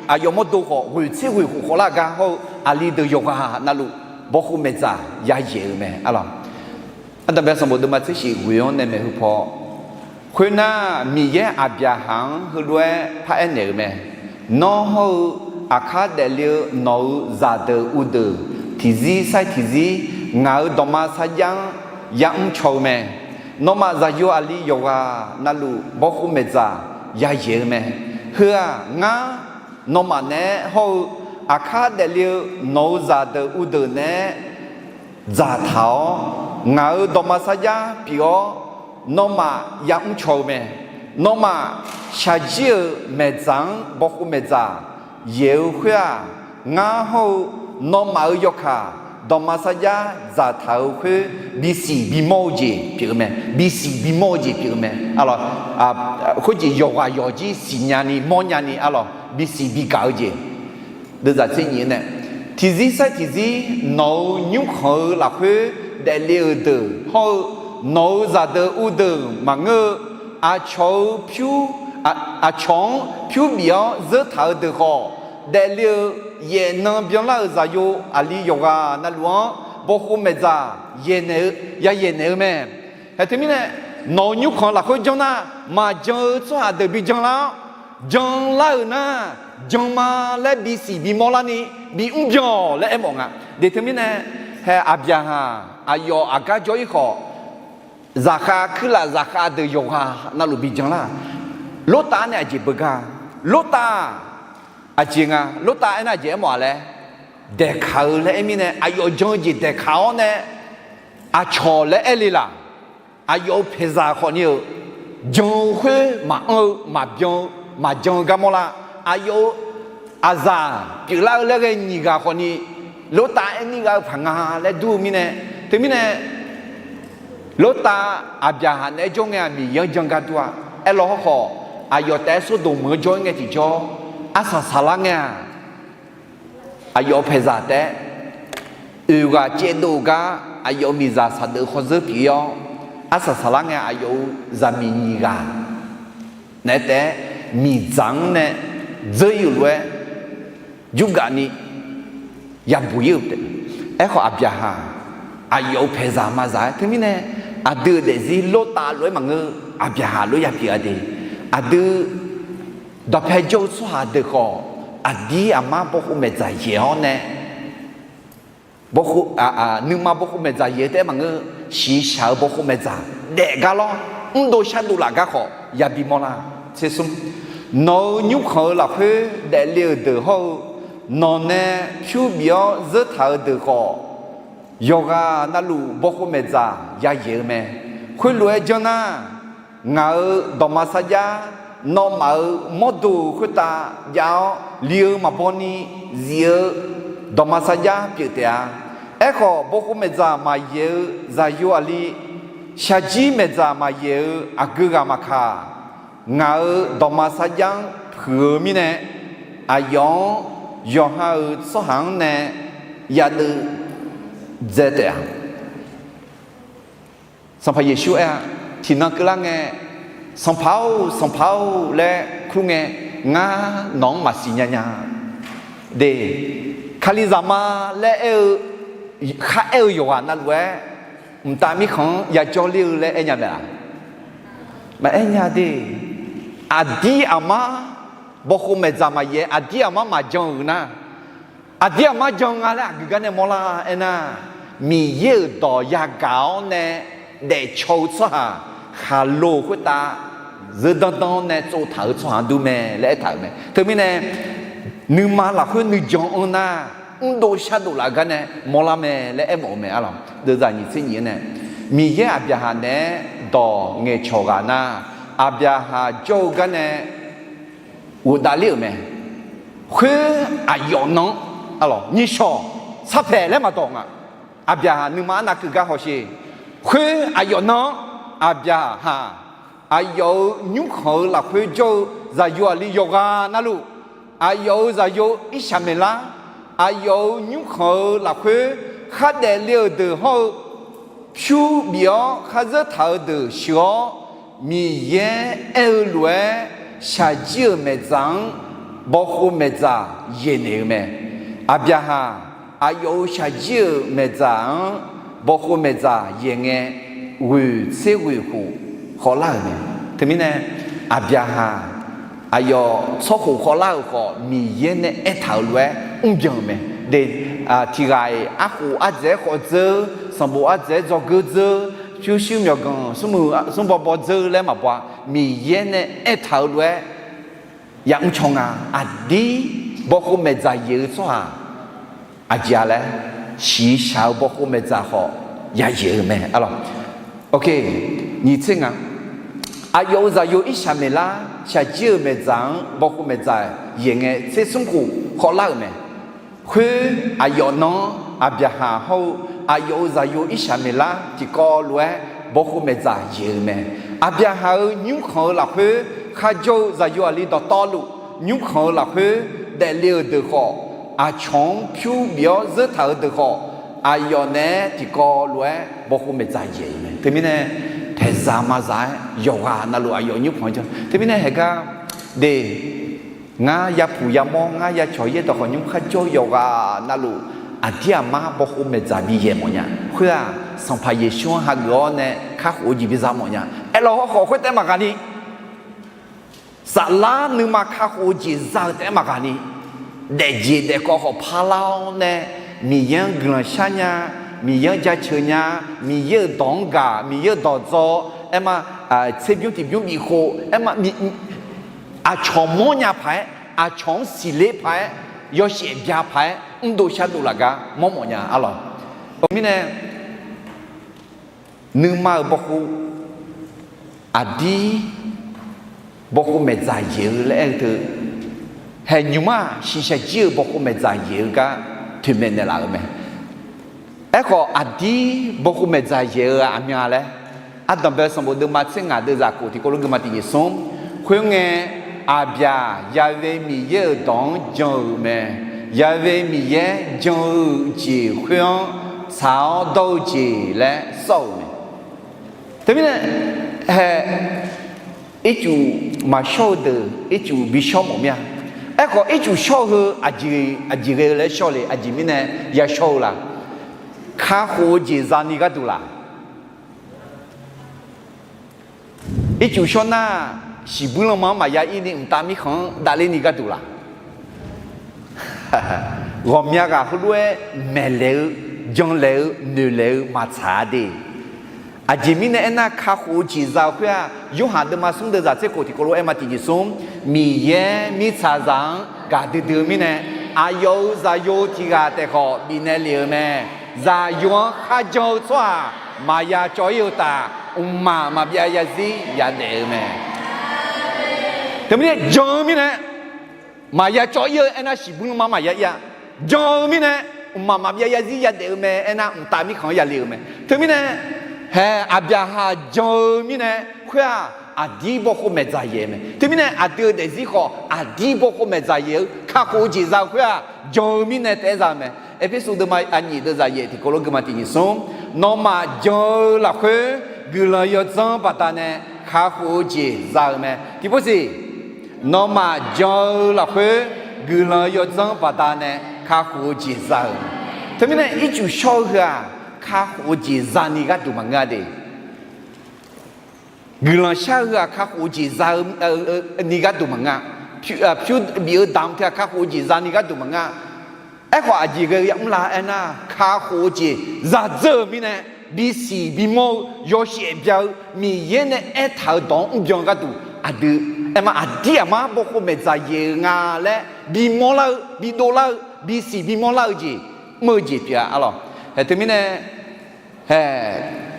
aqyawf mawrdo khawf ghoeq tser ghoeq khof khawf lar gar hawr-eu aqli deuq yawqghaq navluf, bawkhov maeqdzaq yayaeq-eu mae arlawq. Ardanqbae sanqbof deuvma tser shif ghoeq-anr nae maeqhu paw, khoernar, Miqyaer Aqbyaqhaq-anr heulof-aer paraer naeq-euq mae. Nawr hawr-eu aqkar daefle-eu nawq-euq zaqdeuq uvdeuq tiqzir sar-iq tiqzir ngaq-euq dawqma sarjax-anr yamr caw-eu mae. Nawmaf zaqyo aqli yawqghaq navluf bawkhov maeqdzaq yayaeq-eu mae. Heu-aq, ngar nawmaf naeq-aer hawr-eu aqkar daefle-eu nawq-euq zaqdeuq uvdeuq naeq-aer dzaqtaq-awr, ngaq-euq dawqma sarjax pyeuf-awr, nawmaf yamr caw-eu mae. Nawmaf shaqjir-euq maeqdzaq-anr bawkhov maeqdzaq yaeq-eu khoer-aq, ngar hawr-eu nawmaf-euq yawkaq dawqma sarjax dzaqtaq-euq khoer bisiq bimawr-eu jeq pyeuf-eu mae. Bisiq bimawr-eu jeq pyeuf-eu mae. Arlawq, khoerjeq yawqghaq yawqjir siqnya ni mawrnya ni arlawq bisiq bigaq-eu jeq. Deuvzaq tser nyif-eu nae, tiqzir sar-iq tiqzir nawq-euq nymrkhanq-eu lafkhoer daefle-euq deuq hawr-eu nawq-euq zaqdeuq uvdeuq maqngeur-eu, aqcawq-eu pyur, aqcawq-anr pyur bif-awr zeur taq-eu deuq khawf, daefle-eu yaef nan byanlar-euq zaqyo aqli yawqghaq navluf-anr bawkhov maeqdzaq yayaeq naeq-eu mae. Haeq teumirnae, nawq-euq nymrkhanq lafkhoer janr nar, maqjan-eu tsawrhaq deuq bi janlar-awr, janlar-euq nar, jan ma laer bisiq bimawr larni bi mrbyan-awq laer aermawf nga. Deuq teumirnae, haeq Aqbyaqhaq aqyawf aqgar jawr-ir khawf, zaqkhav kuirlaf zaqkhav deuq yawqghaq navluf bi janlar. Lortav nae aqjeq beugar, Lortav aqjeq nga, Lortav aernar aqjeq aermawf-a laer, daeqkaq-eu laer aer mirnae aqyawf jan-eu jeq daeqkaq-awr nae, aqcawq laer aer le laq. Aqyawf-euq paeqzaq khawfni-euq jan-eu khoer maqanr-eu maqbyan-eu maqjan-eu gar mawrlar. Aqyawf-euq aqzaq pyeuflar-eu laer ghae nyiq ghaq khawfni, Lortav aer nir gha-eu paq nga laer dur-eu mirnae, teumirnae Lortav Aqbyaqhaq naeq-aer jawr ngae-aq Miqyaer-anr jan gar dur-a. Aerlaw hawrkhawf, aqyawf taef-aer Sordoq meuq-anr jawr-ir ngae tiqjawr, arsaq saqlar ngae-aq, aqyawf-euq paeqzaq taef-aer oeq ghaq caevdov-eu gar aqyawf-euq miqzaq saqdeuf khawr zeur pyeuf-ir-awr, arsaq saqlar ngae aqyawf-euq zaqmiq nyiq ghaq naeq-aer taef-aer miqdzaq-anr nae dzeur-ir-euq lof-aer jurgaf ni yabuq-ir-euq taef. Aerkhawf Aqbyaqhaq aqyawf-euq paeqzaq maqzaq-aer teumirnae, aqdui-euq daefzir Lortav lof-aer maqngeur, Aqbyaqhaq lof-aer yapyeuf-a de. Aqdui dawqpae jawr-eu tsawrhaq deuq khawf, aqdir aqmar bawkhov maeqdzaq yaeq-awr nae, nuima bawkhov maeqdzaq yaeq-eu taef-aer maqngeur, shiqshaq-eu bawkhov maeqdzaq daef gar lawr, mrdov shardov laf gar khawf yabi mawrlar. Tsersmr, nawq-euq nymrkhanq-eu lafkhoer daefle-euq deuq hawr-eu, nawq nae pyur bif-awr zeur taq-euq deuq khawf, yawqghaq navluf bawkhov maeqdzaq yayaeq-eu mae. Khoerlof-aer janr nar, ngaq-euq dawqma sarjax nawmaf-euq mawrdo-euq khoertav jav-awr li-eu maqbaw ni zif-eu dawqma sarjax pyeuf taef-a. Aerkhawf, bawkhov maeqdzaq maqyaeq-eu zaqyo aqli, shaqjir maeqdzaq maqyaeq-eu aqgeu ghaq maqkaq, ngaq-euq dawqma sarjax-anr puiq-eu mirnae, aqyawf-anr yawqha-euq tsawrhaq-anr nae yadeuv dzae taef-a. Sanqpaq Yeqsur aer-a, tiqnan keuvlar ngae, Sanqpaq-or, Sanqpaq-or laer kur ngae, ngar nawq-anr maqsiq nya nya. De, Kalizaq ma laer aer-eu, kharaer-eu yawqghaq navluf-aer, mqtav mirkhanq-anr yajawr ler-eu laer aer nya mae-a? Maqaer nya de. Aqdir aqmar bawkhov maeqdzaq maqyaeq, aqdir aqmar maqjan-euq nar, aqdir aqmar jan nga laer aqgeu gar nae mawrlar aernar, Miqyaer-euq dawq yagaq-awr nae daefcaw-eu tsawrhaq khaqlo khoertav zeur danr danr-awr nae tsovtaq-eu tsawrhaq-anr dur mae laer aertaq-euq mae. Teumirnae, nuima lafkhoer nuijan anr nar, mrdov shardov laf gar nae mawrlar mae laer aermawf-eu mae. Arlawq, deuvzaq nyiq tser nyiq-anr nae, Miqyaer Aqbyaqhaq naeq-aer dawq ngaeqcawq ghaq nar, Aqbyaqhaq jawr-eu gar nae ghofdav ler-euq mae. Khoer aqyawf nan-anr, arlawq, nyiqshawq sarpaeq laer maqdawq nga. Aqbyaqhaq nuima arnav keuv gar hawsher. Khoer aqyawf nan-anr, Aqbyaqhaq aqyawf-euq nymrkhanq-eu lafkhoer jawr-eu zaqyo aqli yawqghaq navluf, aqyawf-euq zaqyo Irsaqmeqlar, aqyawf-euq nymrkhanq-eu lafkhoer khardaef le-euq deuq hawr-eu, pyur bif-awr kharzeur taq-euq deuq sheuq-awr, Miqyaer aer-eu lof-aer shaqjir-euq maeqdzaq-anr bawkhov maeqdzaq yaeqnaeq-eu mae. Aqbyaqhaq aqyawf-euq shaqjir-euq maeqdzaq-anr bawkhov maeqdzaq yaeq ngae, ghoeq tser ghoeq khof khawvlar-euq mae. Teumirnae, Aqbyaqhaq aqyawf tsawrkhof khawvlar-euq khawf, Miqyaer nae aertaq-euq lof-aer mrbyan-euq mae. De, tiq ghaq-iq arkhof ardzaeq-aer khawf dzeur, sanqbof ardzaeq-aer dzawgeur dzeur, pyurshuir myawqganq smrmuiq smrbaw baw dzeur laer maqbaw-a. Miqyaer nae aertaq-euq lof-aer yamr caw nga. Aqdir bawkhov maeqdzaq yaeq-eu tsawrhaq aqjeq-a laer, shiqshaq-eu bawkhov maeqdzaq khawf yayaeq-eu mae. Arlawq, ok, nyiq tser nga. Aqyawf-euq zaqyo irshaq maeqlar shaqjir-euq maeqdzaq-anr bawkhov maeqdzaq yaeq ngae, tser smr khof khawvlar-euq mae. Khoer aqyawf nan-anr Aqbyaqhaq hawr-eu aqyawf-euq zaqyo irshaq maeqlar tiqkawv lof-aer bawkhov maeqdzaq yaeq-eu mae. Aqbyaqhaq-euq nymrkhanq-eu lafkhoer kharjawr-eu zaqyo aqli dawqtawvluf nymrkhanq-eu lafkhoer daefle-euq deuq khawf, aqcawq-anr pyur bif-awr zeurtaq-euq deuq khawf, aqyawf naeq-aer tiqkawv lof-aer bawkhov maeqdzaq yaeq-euq mae. Teumirnae, taeqzaq mazaq-aer yawqghaq navluf aqyawf nymrkhanq-eu jan. Teumirnae haeqgar de, ngar yapuq yamawr, ngar yacawq yaer dawq khawf nymr kharjawr-eu yawqghaq navluf, aqdir aqmar bawkhov maeqdzaq bi yaeq mawfnya. Khoer-aq, Sanqpaq Yeqsur-anr hageuf-awr nae kakhof-eu jeq biza mawfnya. Aerlawq hawrkhawf khoertaef maqghaq ni, saflar nuima kakhof-eu jeq za-eu taef-aer maqghaq ni, daefjeq daefkawv khawf parlar-awr nae, Miqyaer-anr guiqlanq sharnya, Miqyaer-anr jaceuq nya, Miqyaer-euq dawq-anr gaq, Miqyaer-euq dawq dzaw, aerma, tserbymr tiqbymr bifkhof, aerma, aqcawq mawrnya paq-aer, aqcawq-anr siqler paq-aer, yawshaef bya paq-aer mrdov shardov laf gar mawrmawf nya arlawq. Teumirnae, nuima-euq bawkhov, aqdir bawkhov maeqdzaq yaeq-eu laer aer-eu teu, haeq nymq-aq shiqshaq jir-euq bawkhov maeqdzaq yaeq-eu gar toeqmaeq naeqlaf-euq mae. Aerkhawf, aqdir bawkhov maeqdzaq yaeq-eu aqmyan laer, Ardanqbae sanqbof deuvma tser ngaq deuvzaq khof tiqkawv lof geufma tiq nyiq smr. Khoerngae, Aqbyaq Ya'we Miqyaer-euq dawq-anr jan-euq mae. Ya'we Miqyaer jan-eu jeq khoer-anr tsaq-awr dawr-eu jeq laer sawr-euq mae. Teumirnae, hae, ircuf maqshawr-eu deuq ircuf bishawr mawf mir-a. Aerkhawf, ircuf shawr-eu heu aqjeq, aqjeq ghae-eu laer shawr le, aqjeq mirnae yashawr-eu la? Kakhof-eu jeq zani gharduq laq? Ircuf shawr nar, siqbuir lanma-anr maqya ir ni mqtav mirkhanq-anr davler ni gharduq laq? Ghawqmya ghaq heulof-aer maeqlaeq-eu, janlaeq-eu, noeqlaeq-eu maqtsaq-a de. Aqjeq mirnae aernar, kakhof-eu jeq za-eu khoer-aq, Yorhaq deuvma smr deuvzaq tser khof tiqkawv lof aerma tiq nyiq smr, Miqyaer mirtsaqzaq-anr gaqdui dui-eu mirnae, aqyawf-euq zaqyo tiq ghaq taef khawf bifnaeq lef-eu mae. Zaqyo-anr kharjan-eu tsawrhaq maqya cawv ir-eu uqtaf, mqmaq maqbyav yazir yadaef-eu mae. Teumirnae jan-eu mirnae, maqya cawv ir-eu aernar, siqbuir lanma-anr maqya ir-a. Jan-eu mirnae, mqmaq maqbyav yazir yadaef-eu mae aernar, mqtav mirkhanq-anr yale-eu mae. Teumirnae, hae, Aqbyaqhaq jan-eu mirnae khoer-aq, aqdir bawkhov maeqdzaq yaeq-eu mae. Teumirnae, aqdui-euq daefzir khawf aqdir bawkhov maeqdzaq yaeq-eu kakhof-eu jeq za-eu khoer-aq, jan-eu mirnae taef-aer za-eu mae. Erpersu deuvma aqnyir deuvzaq yaef tiqkawv lof geufma tiq nyiq smr, nawmaf jan-eu lafkhoer guiqlanq yawdzanr baqdanae kakhof-eu jeq za-eu mae. Tiqpov siq, nawmaf jan-eu lafkhoer guiqlanq yawdzanr baqdanae kakhof-eu jeq za-euq. Teumirnae ircuf shawr-eu heu-aq, kakhof-eu jeq zani gharduq maqngeur-a de. Guiqlanq shar-eu heu-aq, kakhof-eu jeq za-eu ni gharduq maqngeur-a. Pyur bif-eu damq teu-aq, kakhof-eu jeq zani gharduq maqngeur-a. Aerkhawf, aqjeq ghae-eu yamr la aernar, kakhof-eu jeq zadzeur-euq mirnae, bisiq bimawr-eu, yawshaef bya-eu, Miqyaer nae aertaq-euq dawq-anr mrbyan gharduq aqdui, aerma aqdir aqmar bawkhov maeqdzaq yaeq-eu nga laer bimawr lar-eu, bidov lar-eu, bisiq bimawr lar-eu jeq, mr-eu jeq pyeuf-a arlawq. Hae, teumirnae, hae,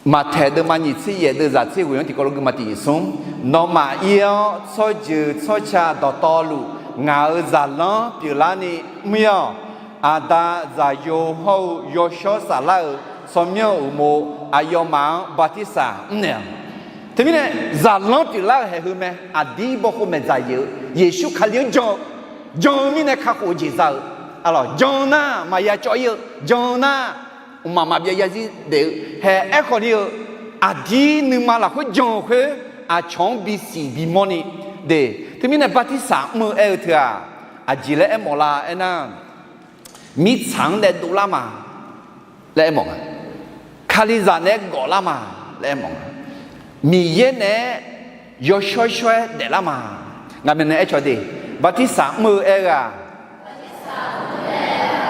Maqtaeq deuvma nyiq tser yaef deuvzaq tser ghoeq-anr tiqkawv lof geufma tiq nyiq smr, nawmaf ir-awr tsawrjeuq tsawrca dawqtawvluf ngaq-euq zaqlanr pyeuflarni mr-ir-awq. Aqda, Zaqyo hawr-eu Yawshawr Saflar-euq tsawrmyanr-euq uqmov aqyawfmaf-anr bartirsaq mrnaeq-awq. Teumirnae, zaqlanr pyeuflar-euq haeq heu mae. Aqdir bawkhov maeqdzaq yaeq-eu Yeqsur Kali-anr jan-eu, jan-eu mirnae kakhof-eu jeq za-eu, jan-eu nar maqya cawv ir-eu, jan-eu nar mqmaq maqbyav yarzir daef-eu hae. Aerkhawf ni-eu, aqdir nuima lafkhoer jan-eu khoer aqcawq-anr bisiq bimawr ni de. Teumirnae bartirsaq mr-eu aer-eu teu-aq, aqjeq laer aermawf la aernar, mirtsaq-anr nae dovlar ma laer aermawf nga. Kalizaq naeq-aer gawflar ma laer aermawf nga. Miqyaer naeq-aer yawshawr shawr-aer daeflar ma. Ngaq maeqnan aercawq de, bartirsaq mr-eu aer-eu-aq,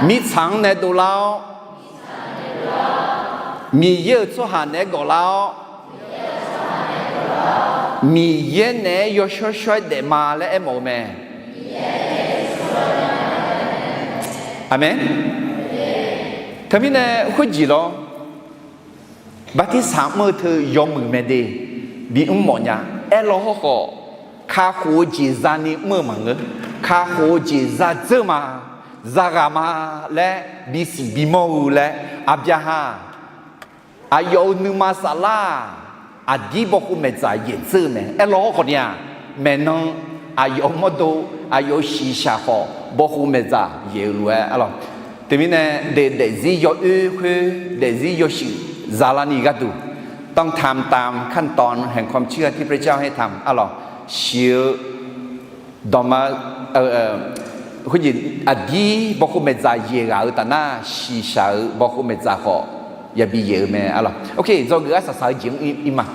mirtsaq-anr nae dovlar-awr, Miqyaer-euq tsawrhaq naeq-aer gawflar-awr, Miqyaer naeq-aer yawshawr shawr-aer daef ma laer aermawf-eu mae. Aqmeq. Teumirnae khoerjeq lawr, bartirsaq mr-eu teu yawmuiq mae de, bimr mawf nya. Aerlaw hawrkhawf, kakhof-eu jeq zani mr-eu maqngeur. Kakhof-eu jeq za dzeur ma, za ghaq ma laer bisiq bimawr-eu laer, Aqbyaqhaq aqyawf-euq nuima saflar-aq, aqdir bawkhov maeqdzaq yaeq dzeur-eu mae. Aerlaw hawrkhawf ni-aq, maeqnan aqyawf-euq mawrdo, aqyawf-euq shiqshaq khawf bawkhov maeqdzaq yaeq-eu lof-aer arlawq. Teumirnae daef daefzir yawoer khoer daefzir yawshuif zalarni gharduq, ต้องทำตามขั้นตอนแห่งความเชื่อที่พระเจ้าให้ทำ arlawq. Shiq-eu dawqma, khoerjeq aqdir bawkhov maeqdzaq yaeq ghaq-eu tafnar, shiqshaq-euq bawkhov maeqdzaq khawf yabi yaeq-eu mae arlawq. Ok, dzawgeuf arsaq saq-eu jeq-anr ir ma.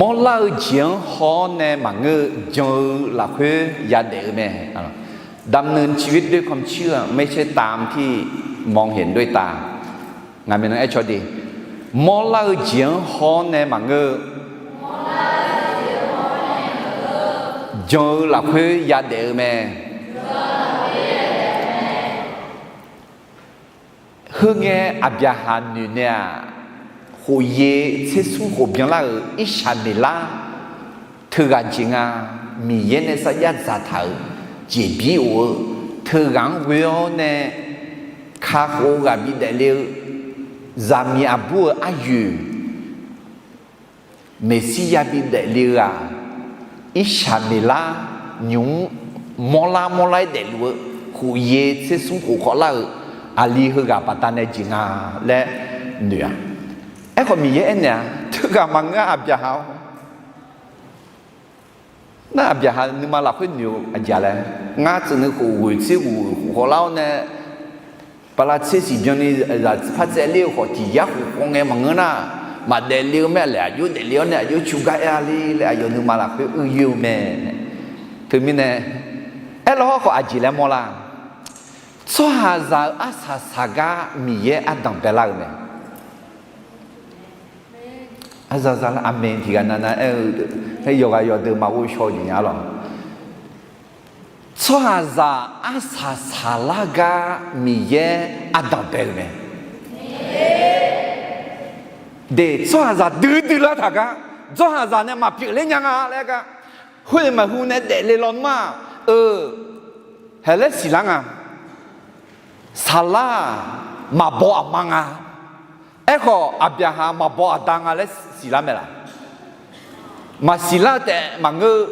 Mawrlar-eu jeq-anr haw-awr nae maqngeur-eu jan-eu lafkhoer yadaef-eu mae. ดำเนินชีวิตด้วยความเชื่อไม่ใช่ตามที่มองเห็นด้วยตา Ngaq maeqnan aercawq de, mawrlar-eu jeq-anr haw-awr nae maqngeur-eu, jan-eu lafkhoer yadaef-eu mae. Heungae Aqbyaqhaq noeq nae-aq, khof-eu tser smr khof byanlar-euq Irsaqmeqlar teughaq jeq nga. Miqyaer nae sarjax dzaqtaq-euq jeqbir of-eu teughaq-anr ghoe-awr nae, kakhof-eu ghaq bidaef le-eu, zaqmiq aqbur-euq aryoeq, Meqsirya bidaef le-eu-aq, Irsaqmeqlar nymq-mr mawrlar mawrlar-aer daefluf-eu, khof-eu tser smr khof khawvlar-euq aqli heughaq baqdanae jeq nga laer noeq-a. Aerkhawf Miqyaer aernaeq-a, teughaq maqngeur-a Aqbyaqhaq-awr. Nar Aqbyaqhaq nuima lafkhoer noeq-eu aqjeq laer, ngar tsuif nuikhof ghoeq tser ghoeq khof khawvlar-awr nae, bala tser siq byanni zaq par tsaevler-eu khawf tiq yar khof khawv ngae maqngeur nar, maqdaef le-eu mae laer aqjox daefle-awr nae aqjox cu gar aer-a le laer aqyawf nuima lafkhoer uir yoer-eu mae. Teumirnae, aerlaw hawrkhawf aqjeq laer mawrlar, tsawrhaqzaq-euq arsaq saqgar Miqyaer ardanq baelar-euq mae. Arzaq zaq lar aqmeq tiqghaq navnav aer-eu, yawqghaq yawqdeuq maqghov shaw-eu jeq nya lawq. Tsawrhaqzaq arsaq saqlar gar Miqyaer ardanq bae-euq mae. De, tsawrhaqzaq duidui lar taq gar, tsawrhaqzaq nae maqpyeuf ler nya nga laer gar, khoer-euq maqhu nae daefle lawnmr-aq, eu, haeq laer siqlar nga. Saqlar-aq, maqbaw aqma nga. Aerkhawf Aqbyaqhaq maqbaw aqda nga laer siqlar mae laq? Maqsiqlar-eu taef maqngeur-eu,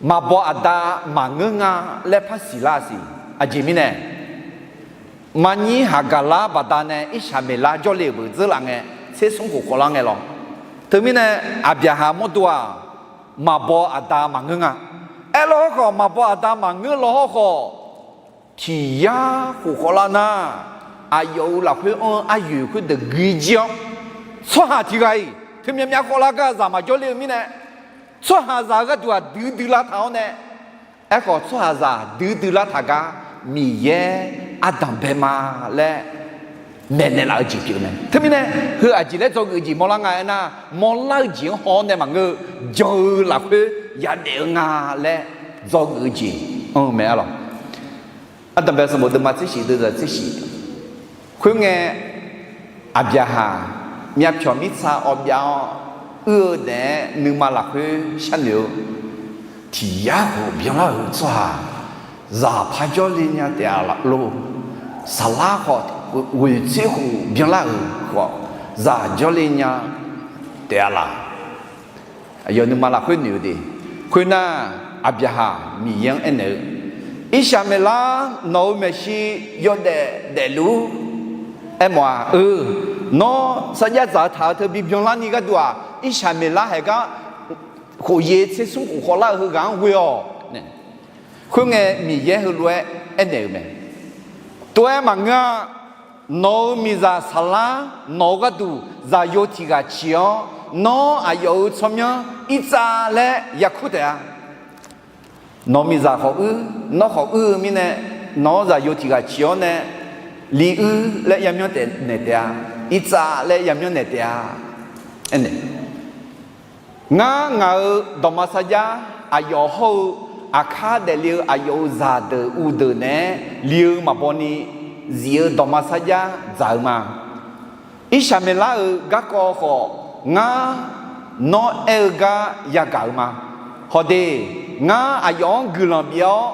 maqbaw aqda maqngeur nga laer par siqlar-a siq. Aqjeq mirnae, marnyir Haqgaqlar baqdanae Irsaqmeqlar jawrle-euq beuq dzeurlaf ngae, tser smr khof khawvlar ngae lawr. Teumirnae Aqbyaqhaq mawrdo-aq, maqbaw aqda maqngeur nga. Aerlaw hawrkhawf maqbaw aqda maqngeur law hawrkhawf, tiq yar khof khawvlar nar, aqyawf-euq lafkhoer anr-eu aryoeq khoerdeuq guijir-awr, tsawrhaq tiq ghaq-iq teu myavmyav khawvlar gar zaq maqjawr le-eu mirnae, tsawrhaqzaq-eu gharduq-aq duidui lar taq-awr nae, aerkhawf tsawrhaqzaq duidui lar taq gar Miqyaer ardanq bae ma laer maeqnaeq laf-eu jeq pyeuf-eu mae. Teumirnae, heu aqjeq laer dzawgeuf-eu jeq mawrlar nga aernar, mawrlar-eu jeq-anr haw-awr nae maqngeur-eu, jan-eu lafkhoer yadaef-eu nga laer dzawgeuf-eu jeq anr-eu mae arlawq. Ardanqbae sanqbof deuvma tser shif deuvzaq tser shif. Khoerngae, Aqbyaqhaq myavpyawq mirtsa awv byav-awr uir-eu daef-aer nuima lafkhoer sharnoeq-eu, tiq yar khof byanlar-euq tsawrhaq zaq par jawrle nya taef-a lor. Saqlar khawf ghoeq tser khof byanlar-euq khawf zaq jawrle nya taef-a laq? Aqyawf nuima lafkhoer noeq-eu de. Khoernar, Aqbyaqhaq Miqyaer-anr aernaeq-eu, Irsaqmeqlar nawq-euq maeqshi yawdaef daefluf-ur. Aermawf-aq, eu, nawr sarjax dzaq-eu taq-eu teu bibyanlarni gharduq-aq, Irsaqmeqlar haeq gar khof ye tser smr khof khawvlar-eu heughaq-anr ghoe-awq. Khoerngae, Miqyaer heulof-aer aernaeq-euq mae. Tov-aer maqngeur-a. Nawq-euq miqzaq saqlar nawq-eu gharduq zaqyo tiq ghaq ciq-awr, nawr aqyawf-euq tsawrmyanr irtsav laer yakur taef-a. Nawq miqzaq khawf uir, nawr khawf uir-eu mirnae, nawq-anr zaqyo tiq ghaq ciq-awr nae, liuir laer yamyanr naeq taef-a, irtsav laer yamyanr naeq taef-a. Aernaeq, ngar ngaq-euq dawqma sarjax aqyawf hawr-eu aqkar daefle-eu aqyawf-euq zaqdeuq uvdeuq naeq-aer li-eu maqbaw ni zif-eu dawqma sarjax dzaq-eu ma. Irsaqmeqlar-euq garkawv khawf, ngar nawr aer-eu gar yagaq-eu ma. Hawde, ngar aqyawf-anr guiqlanq bif-awr,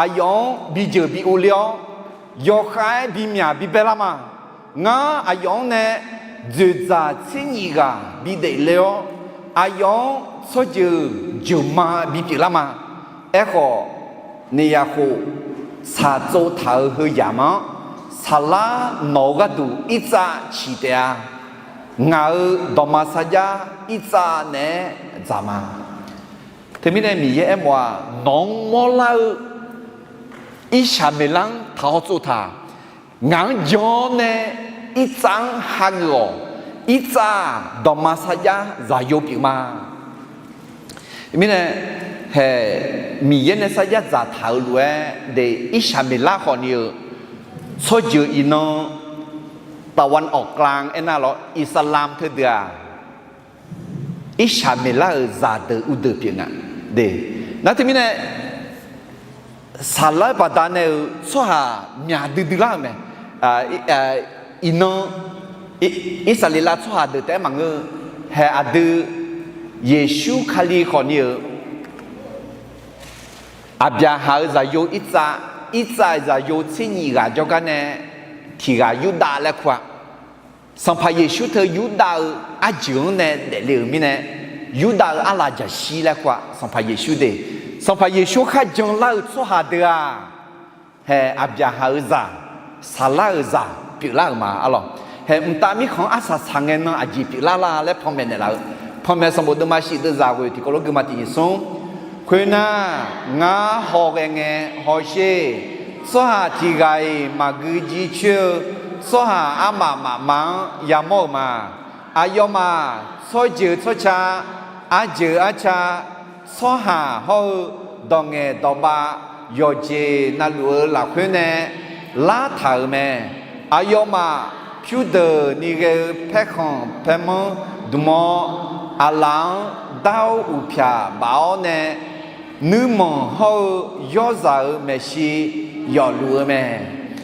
aqyawf-anr bijeuq bi urler-awr, yawkhav-aer bimyaq bibae lar ma. Ngar aqyawf-anr nae dzoeqdzaq tser nyif ghaq bidaef le-awr, aqyawf-anr tsawrjeuq jeuqma bipyeuf lar ma. Aerkhawf, naeq yaqkhof shaqtsov taq-euq heuzaq ma-anr, saqlar nawq-eu gharduq irtsav ciq taef-a. Ngaq-euq dawqma sarjax irtsav naeq-aer dzaq ma. Teumirnae Miqyaer aermawf-aq, nawq-anr mawrlar-eu Irsaqmeqlar-anr taqhaw tsov taq. Ngaq-anr jan-awr nae irtsav-anr hageuf-awq. Irtsav-aq, dawqma sarjax zaqyo pyeuf ma. Mirnae, hae, Miqyaer nae sarjax dzaqtaq-euq lof-aer de, Irsaqmeqlar khawfni-eu tsawrjeuq iqnan ตะวันออกกลาง aernar lawr, Iqsaqlamq teudeuq-aq, Irsaqmeqlar-euq zaqdeuq uvdeuq pyeuf nga. De, nar teumirnae, saqlar-eu baqdanae-euq tsawrhaq myaq duidui lar-euq mae. Iqnan, Irsaqleqlav tsawrhaq deuq taef-aer maqngeur-eu, hae aqdui Yeqsur Kali khawfni-euq Aqbyaqhaq-euq zaqyo irtsav, irtsav-euq zaqyo tser nyif ghaq jawrgar nae tiq ghaq Yurdav laer kur-a. Sanqpaq Yeqsur teu Yurdav-eu arjeuq-anr nae daefle-euq mirnae, Yurdav-eu arlaf jaqshir laer kur-a. Sanqpaq Yeqsur de, Sanqpaq Yeqsur kharjan lar-eu tsawrhaq deuq-aq, hae Aqbyaqhaq-euq zaq, saqlar-euq zaq pyeuflar-euq ma, arlawq. Hae mqtav mirkhanq-anr arsaq saqngae nan aqjeq pyeuflar lar laer panmaeq naeqlaf-eu, panmaeq sanqbof deuvma shif deuvzaq ghoeq tiqkawv lof guima tiq nyiq smr. Khoernar, ngar hawghae ngae hawsher. Tsawrhaq tiq ghaq-iq maqgui jir coer-eu tsawrhaq armaf mafma-anr yamawr-euq ma. Aqyawfmaf tsawrjeuq tsawrca, arjeuq arca, tsawrhaq hawr-eu dawq ngaeq dawq bav yawqjeq navluf-eu lafkhoer nae lartaq-euq mae. Aqyawfmaf pyurdeuq ni ghae-eu paerkhanq paermanr dmq-awr, aqlaf-anr dar-awr uqpyaq baf-awr nae, nuirmanq hawr-eu yawrzaq-euq maeqshi yawfluf-eu mae.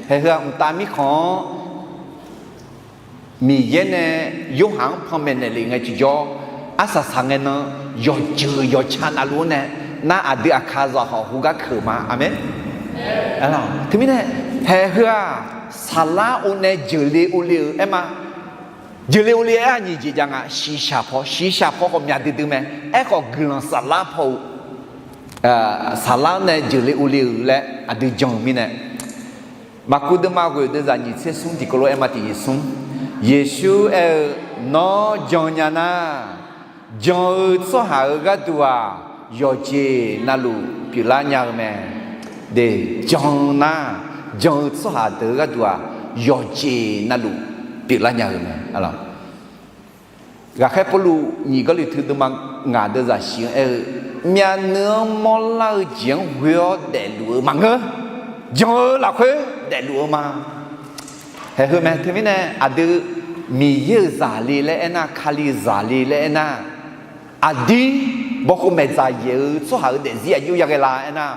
Haeheu-aq, mqtav mirkhanq-anr Miqyaer nae Yorhaq-anr panmaeq naeqlef ngae tiqjawr, arsaq saqngae nan yawqjeuq yawqca navluf-anr nae, nar aqdui aqkaq zaqhawq heugar keuq ma. Aqmeq. Teumirnae, haeheu-aq, saqlar-awr nae jeuqle ovle-euq aer ma. Jeuqle ovle aer-aq nyiq jeq jav nga, shiqshaq paw, shiqshaq paw khawf myaq duidui mae. Aerkhawf guiqlanq saflar paw-eu, saqlar-awr nae jeuqle ovle-euq laer aqdui jan-eu mirnae, Maqkuv deuvma ghoeq deuvzaq nyiq tser smr tiqkawv lof-aer ma tiq nyiq smr. Yeqsur aer-eu, Nawr jan nya nar, jan-eu tsawrhaq-euq gharduq-aq, yawqjeq navluf pyeuflar nya-eu mae. De, jan nar, jan-eu tsawrhaq deuq-eu gharduq-aq, yawqjeq navluf pyeuflar nya-eu mae. Ghaqkhaer Pawrluv nyiq Gawrliqtu deuvma ngaq deuvzaq shif-anr aer-eu, myavnuiv-anr mawrlar-eu jeq-anr ghoe-awr daefluf-eu maqngeur. Jan-eu lafkhoer daefluf-eu ma. Haeheu mae. Teumirnae aqdui Miqyaer-euq zaqle laer aernar, Kali-euq zaqle laer aernar, aqdir bawkhov maeqdzaq yaeq-eu tsawrhaq-euq daefzir aqjox yaghae la aernar,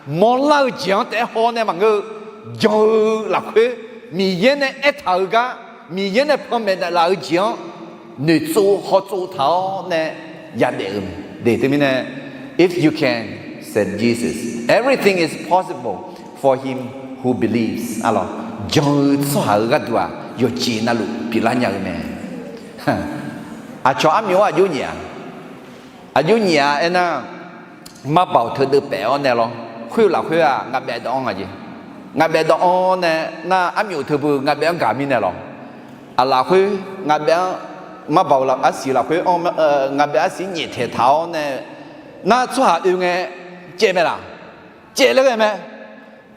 mawrlar-eu jeq-anr taef-aer haw-awr nae maqngeur-eu, jan-eu lafkhoer Miqyaer nae aertaq-eu gar, Miqyaer nae panmaeq naeqlaf-eu jeq-anr noeqtsov hawtsov taq-awr nae yadaef-eu mae. De, teumirnae, if you can, said Jesus, everything is possible for him who believes. Arlawq, jan-eu tsawrhaq-euq gharduq-aq, yawqjeq navluf pyeuflar nya-eu mae. Aqcawq armyov-anr aqjox nyaef-a. Aqjox nyaef-a aernar, marbaoq teudeuv paef-awr nae lawr, khoer-eu lafkhoer-aq ngaqbaef dawv-anr nga jeq. Ngaqbaef dawv-anr nae nar, armyov teubeu ngaqbaef-anr gaq mirnae lawr. Aq lafkhoer ngaqbaef-anr, marbaoq arsiq lafkhoer-anr, ngaqbaef arsiq nyaeftaeq taq-awr nae, nar tsawrhaq oe ngae caev mae laq? Caev laer ghae mae.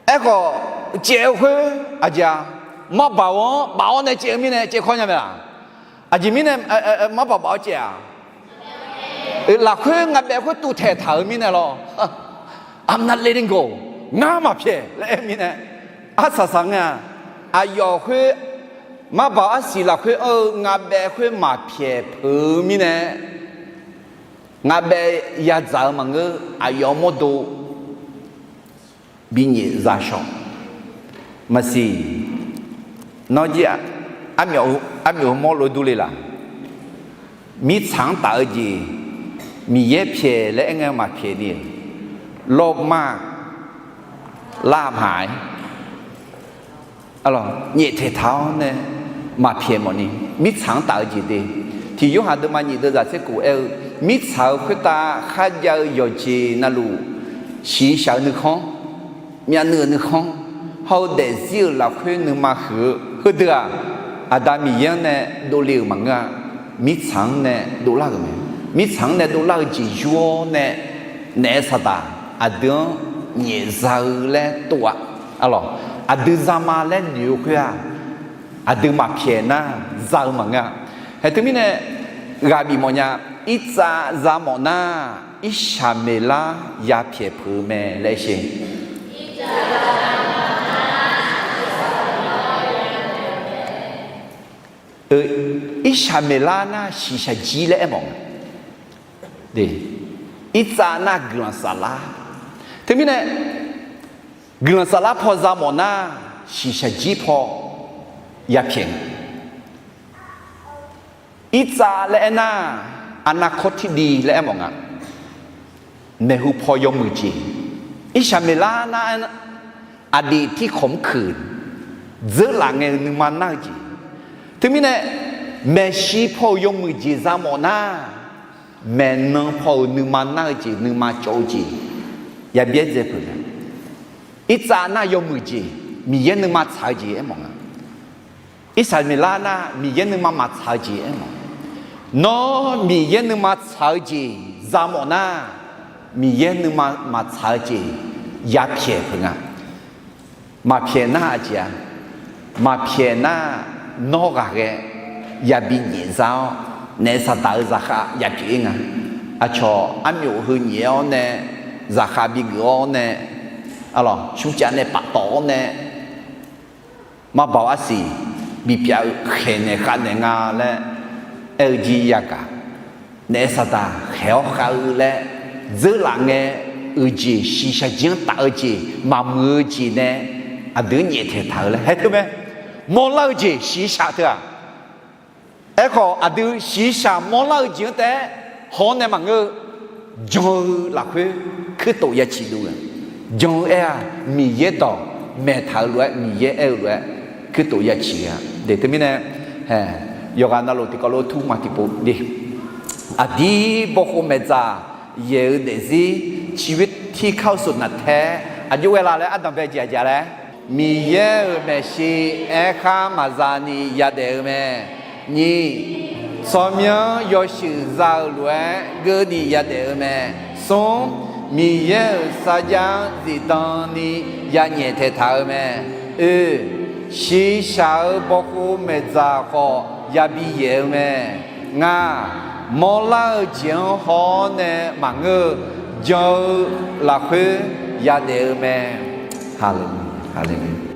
Aerkhawf, caev-eu khoer aqjeq-a, marbaoq-anr baf-awr nae caev-eu mirnae caevkawr nya mae laq? Aqjeq mirnae marbaoq baf-awr caev-aq, lafkhoer ngaqbaef khoer tuvtaeq taq-euq mirnae lawr. I'm not letting go. Ngar maqpyaeq laer aer-eu mirnae, arsaq saq ngae-aq, aqyawf khoer, marbaoq arsiq lafkhoer anr-eu ngabaev khoer maqpyaeq peuq-eu mirnae, ngabaev yadzaq-eu maqngeur. Aqyawf mawrdo binyaef za shawq. Maqsiq, nawr jir-aq, armyawf heu mawr lof-aer durle laq? Mirtsaq-anr taf-eu jeq, Miqyaer pyaeq laer aer ngae maqpyaeq ni, lawrma lar maqaer, nyaeftaeq taq-awr nae maqpyaeq mawfni, mirtsaq-anr taf-eu jeq de. Tiq Yorhaq deuvma nyiq deuv zaq tser kof aer-eu, mirtsaq-euq khoertav kharjav-eu yawqjeq navluf, shiqshaq-eu nuikhanr, myavnuiv-euq nuikhanr, hawr-eu daefzir-euq lafkhoer nuima huiq-eu heudeuq-aq, Aqda Miqyaer-anr nae dovle-euq maqngeur-a. Mirtsaq-anr nae dovlar-euq mae. Mirtsaq-anr nae dovlar-eu jeq yur-awr nae, naef saqdaq aqdui-anr nyaefza-eu laer tov-a. Arlawq, aqdui zama laer noeq-eu khoer-aq, aqdui maqpyaeq nar za-eu maqngeur-a. Haeq teumirnae, ghaq bif mawfnya, irtsav za mawf nar, irshaq maeqlar yapyaeq peuq-eu mae laer sher. Irshaq maeqlar nar shiqshaq jir laer aermawf nga. Irtsav nar guiqlanq saflar. Teumirnae, guiqlanq saflar paw za mawf nar, shiqshaq jir paw yapyaeq nga. Irtsav laer aer nar, arnavkawr tirdiv laer aermawf nga. Maeqhu paw yawmuiq jeq. Irshaq maeqlar nar, aqdif tirkhawq mr kuiq, dzeurlaf ngae-eu nuima nar-eu jeq. Teumirnae, maeqshi paw-euq yawmuiq jeq za mawf nar, maeqnan paw-euq nuima nar-eu jeq, nuima cawv-eu jeq yabyaer dzae peuq nga. Irtsav nar yawmuiq jeq, Miqyaer nuima tsaq-eu jeq aermawf nga. Irshaq maeqlar nar, Miqyaer nuima maqtsaq-eu jeq aermawf. Nawr Miqyaer nuima tsaq-eu jeq za mawf nar, Miqyaer nuima maqtsaq-eu jeq yapyaeq peuq nga. Maqpyaeq nar aqjeq-a? Maqpyaeq nar, nawr ghaqghae yabi nyaef za-awr, naef saqdaq-eu zaqkhav yapyaeq-ir nga. Aqcawq armyawf heu nyaef-awr nae, zaqkhav bigeuf-awr nae, arlawq, smrcav nae paftawf-awr nae, marbaoq arsiq bipyav-eu khaeqnaeq khavnaeq nga laer aer-eu jir yagaq. Naef saqdaq khaeq-awr khav-eu laer dzeurlaf ngae, uiq jeq shiqshaq jir-anr taf-eu jeq maqmuiq-eu jeq nae aqdui-anr nyaeftaeq taq-eu laer haer teu mae. Mawrlar-eu jeq shiqshaq teu-aq, aerkhawf aqdui shiqshaq mawrlar-eu jeq-anr taef-aer haw-awr nae maqngeur-eu, jan-eu lafkhoer kuirtof ya ciq dov-eu, jan-eu aer-aq, Miqyaer dawq maeqtaq-eu lof-aer, Miqyaer aer-eu lof-aer kuirtof ya ciq-a. Deuq teumirnae, yawqghaq navluf tiqkawv lof tur maq tiqpov de. Aqdir bawkhov maeqdzaq yaeq-eu daefzir ciqbir tirkar-eu sofnaf tae-aer aqjox ghae la laer ardanq bae jeq aqjeq laer, Miqyaer-euq maeqshi aerkhar maqza ni yadaef-eu mae. Nyiq, tsawrmyanr yawshuif za-eu lof-aer geur ni yadaef-eu mae. Smr, Miqyaer-euq sarjax-anr zifdan ni ya nyaeftaeq taq-eu mae. Oe, shiqshaq-eu bawkhov maeqdzaq khawf yabi yaeq-eu mae. Ngaq, mawrlar-eu jeq-anr haw-awr nae maqngeur-eu, jan-eu lafkhoer yadaef-eu mae. Haleluya, haleluya.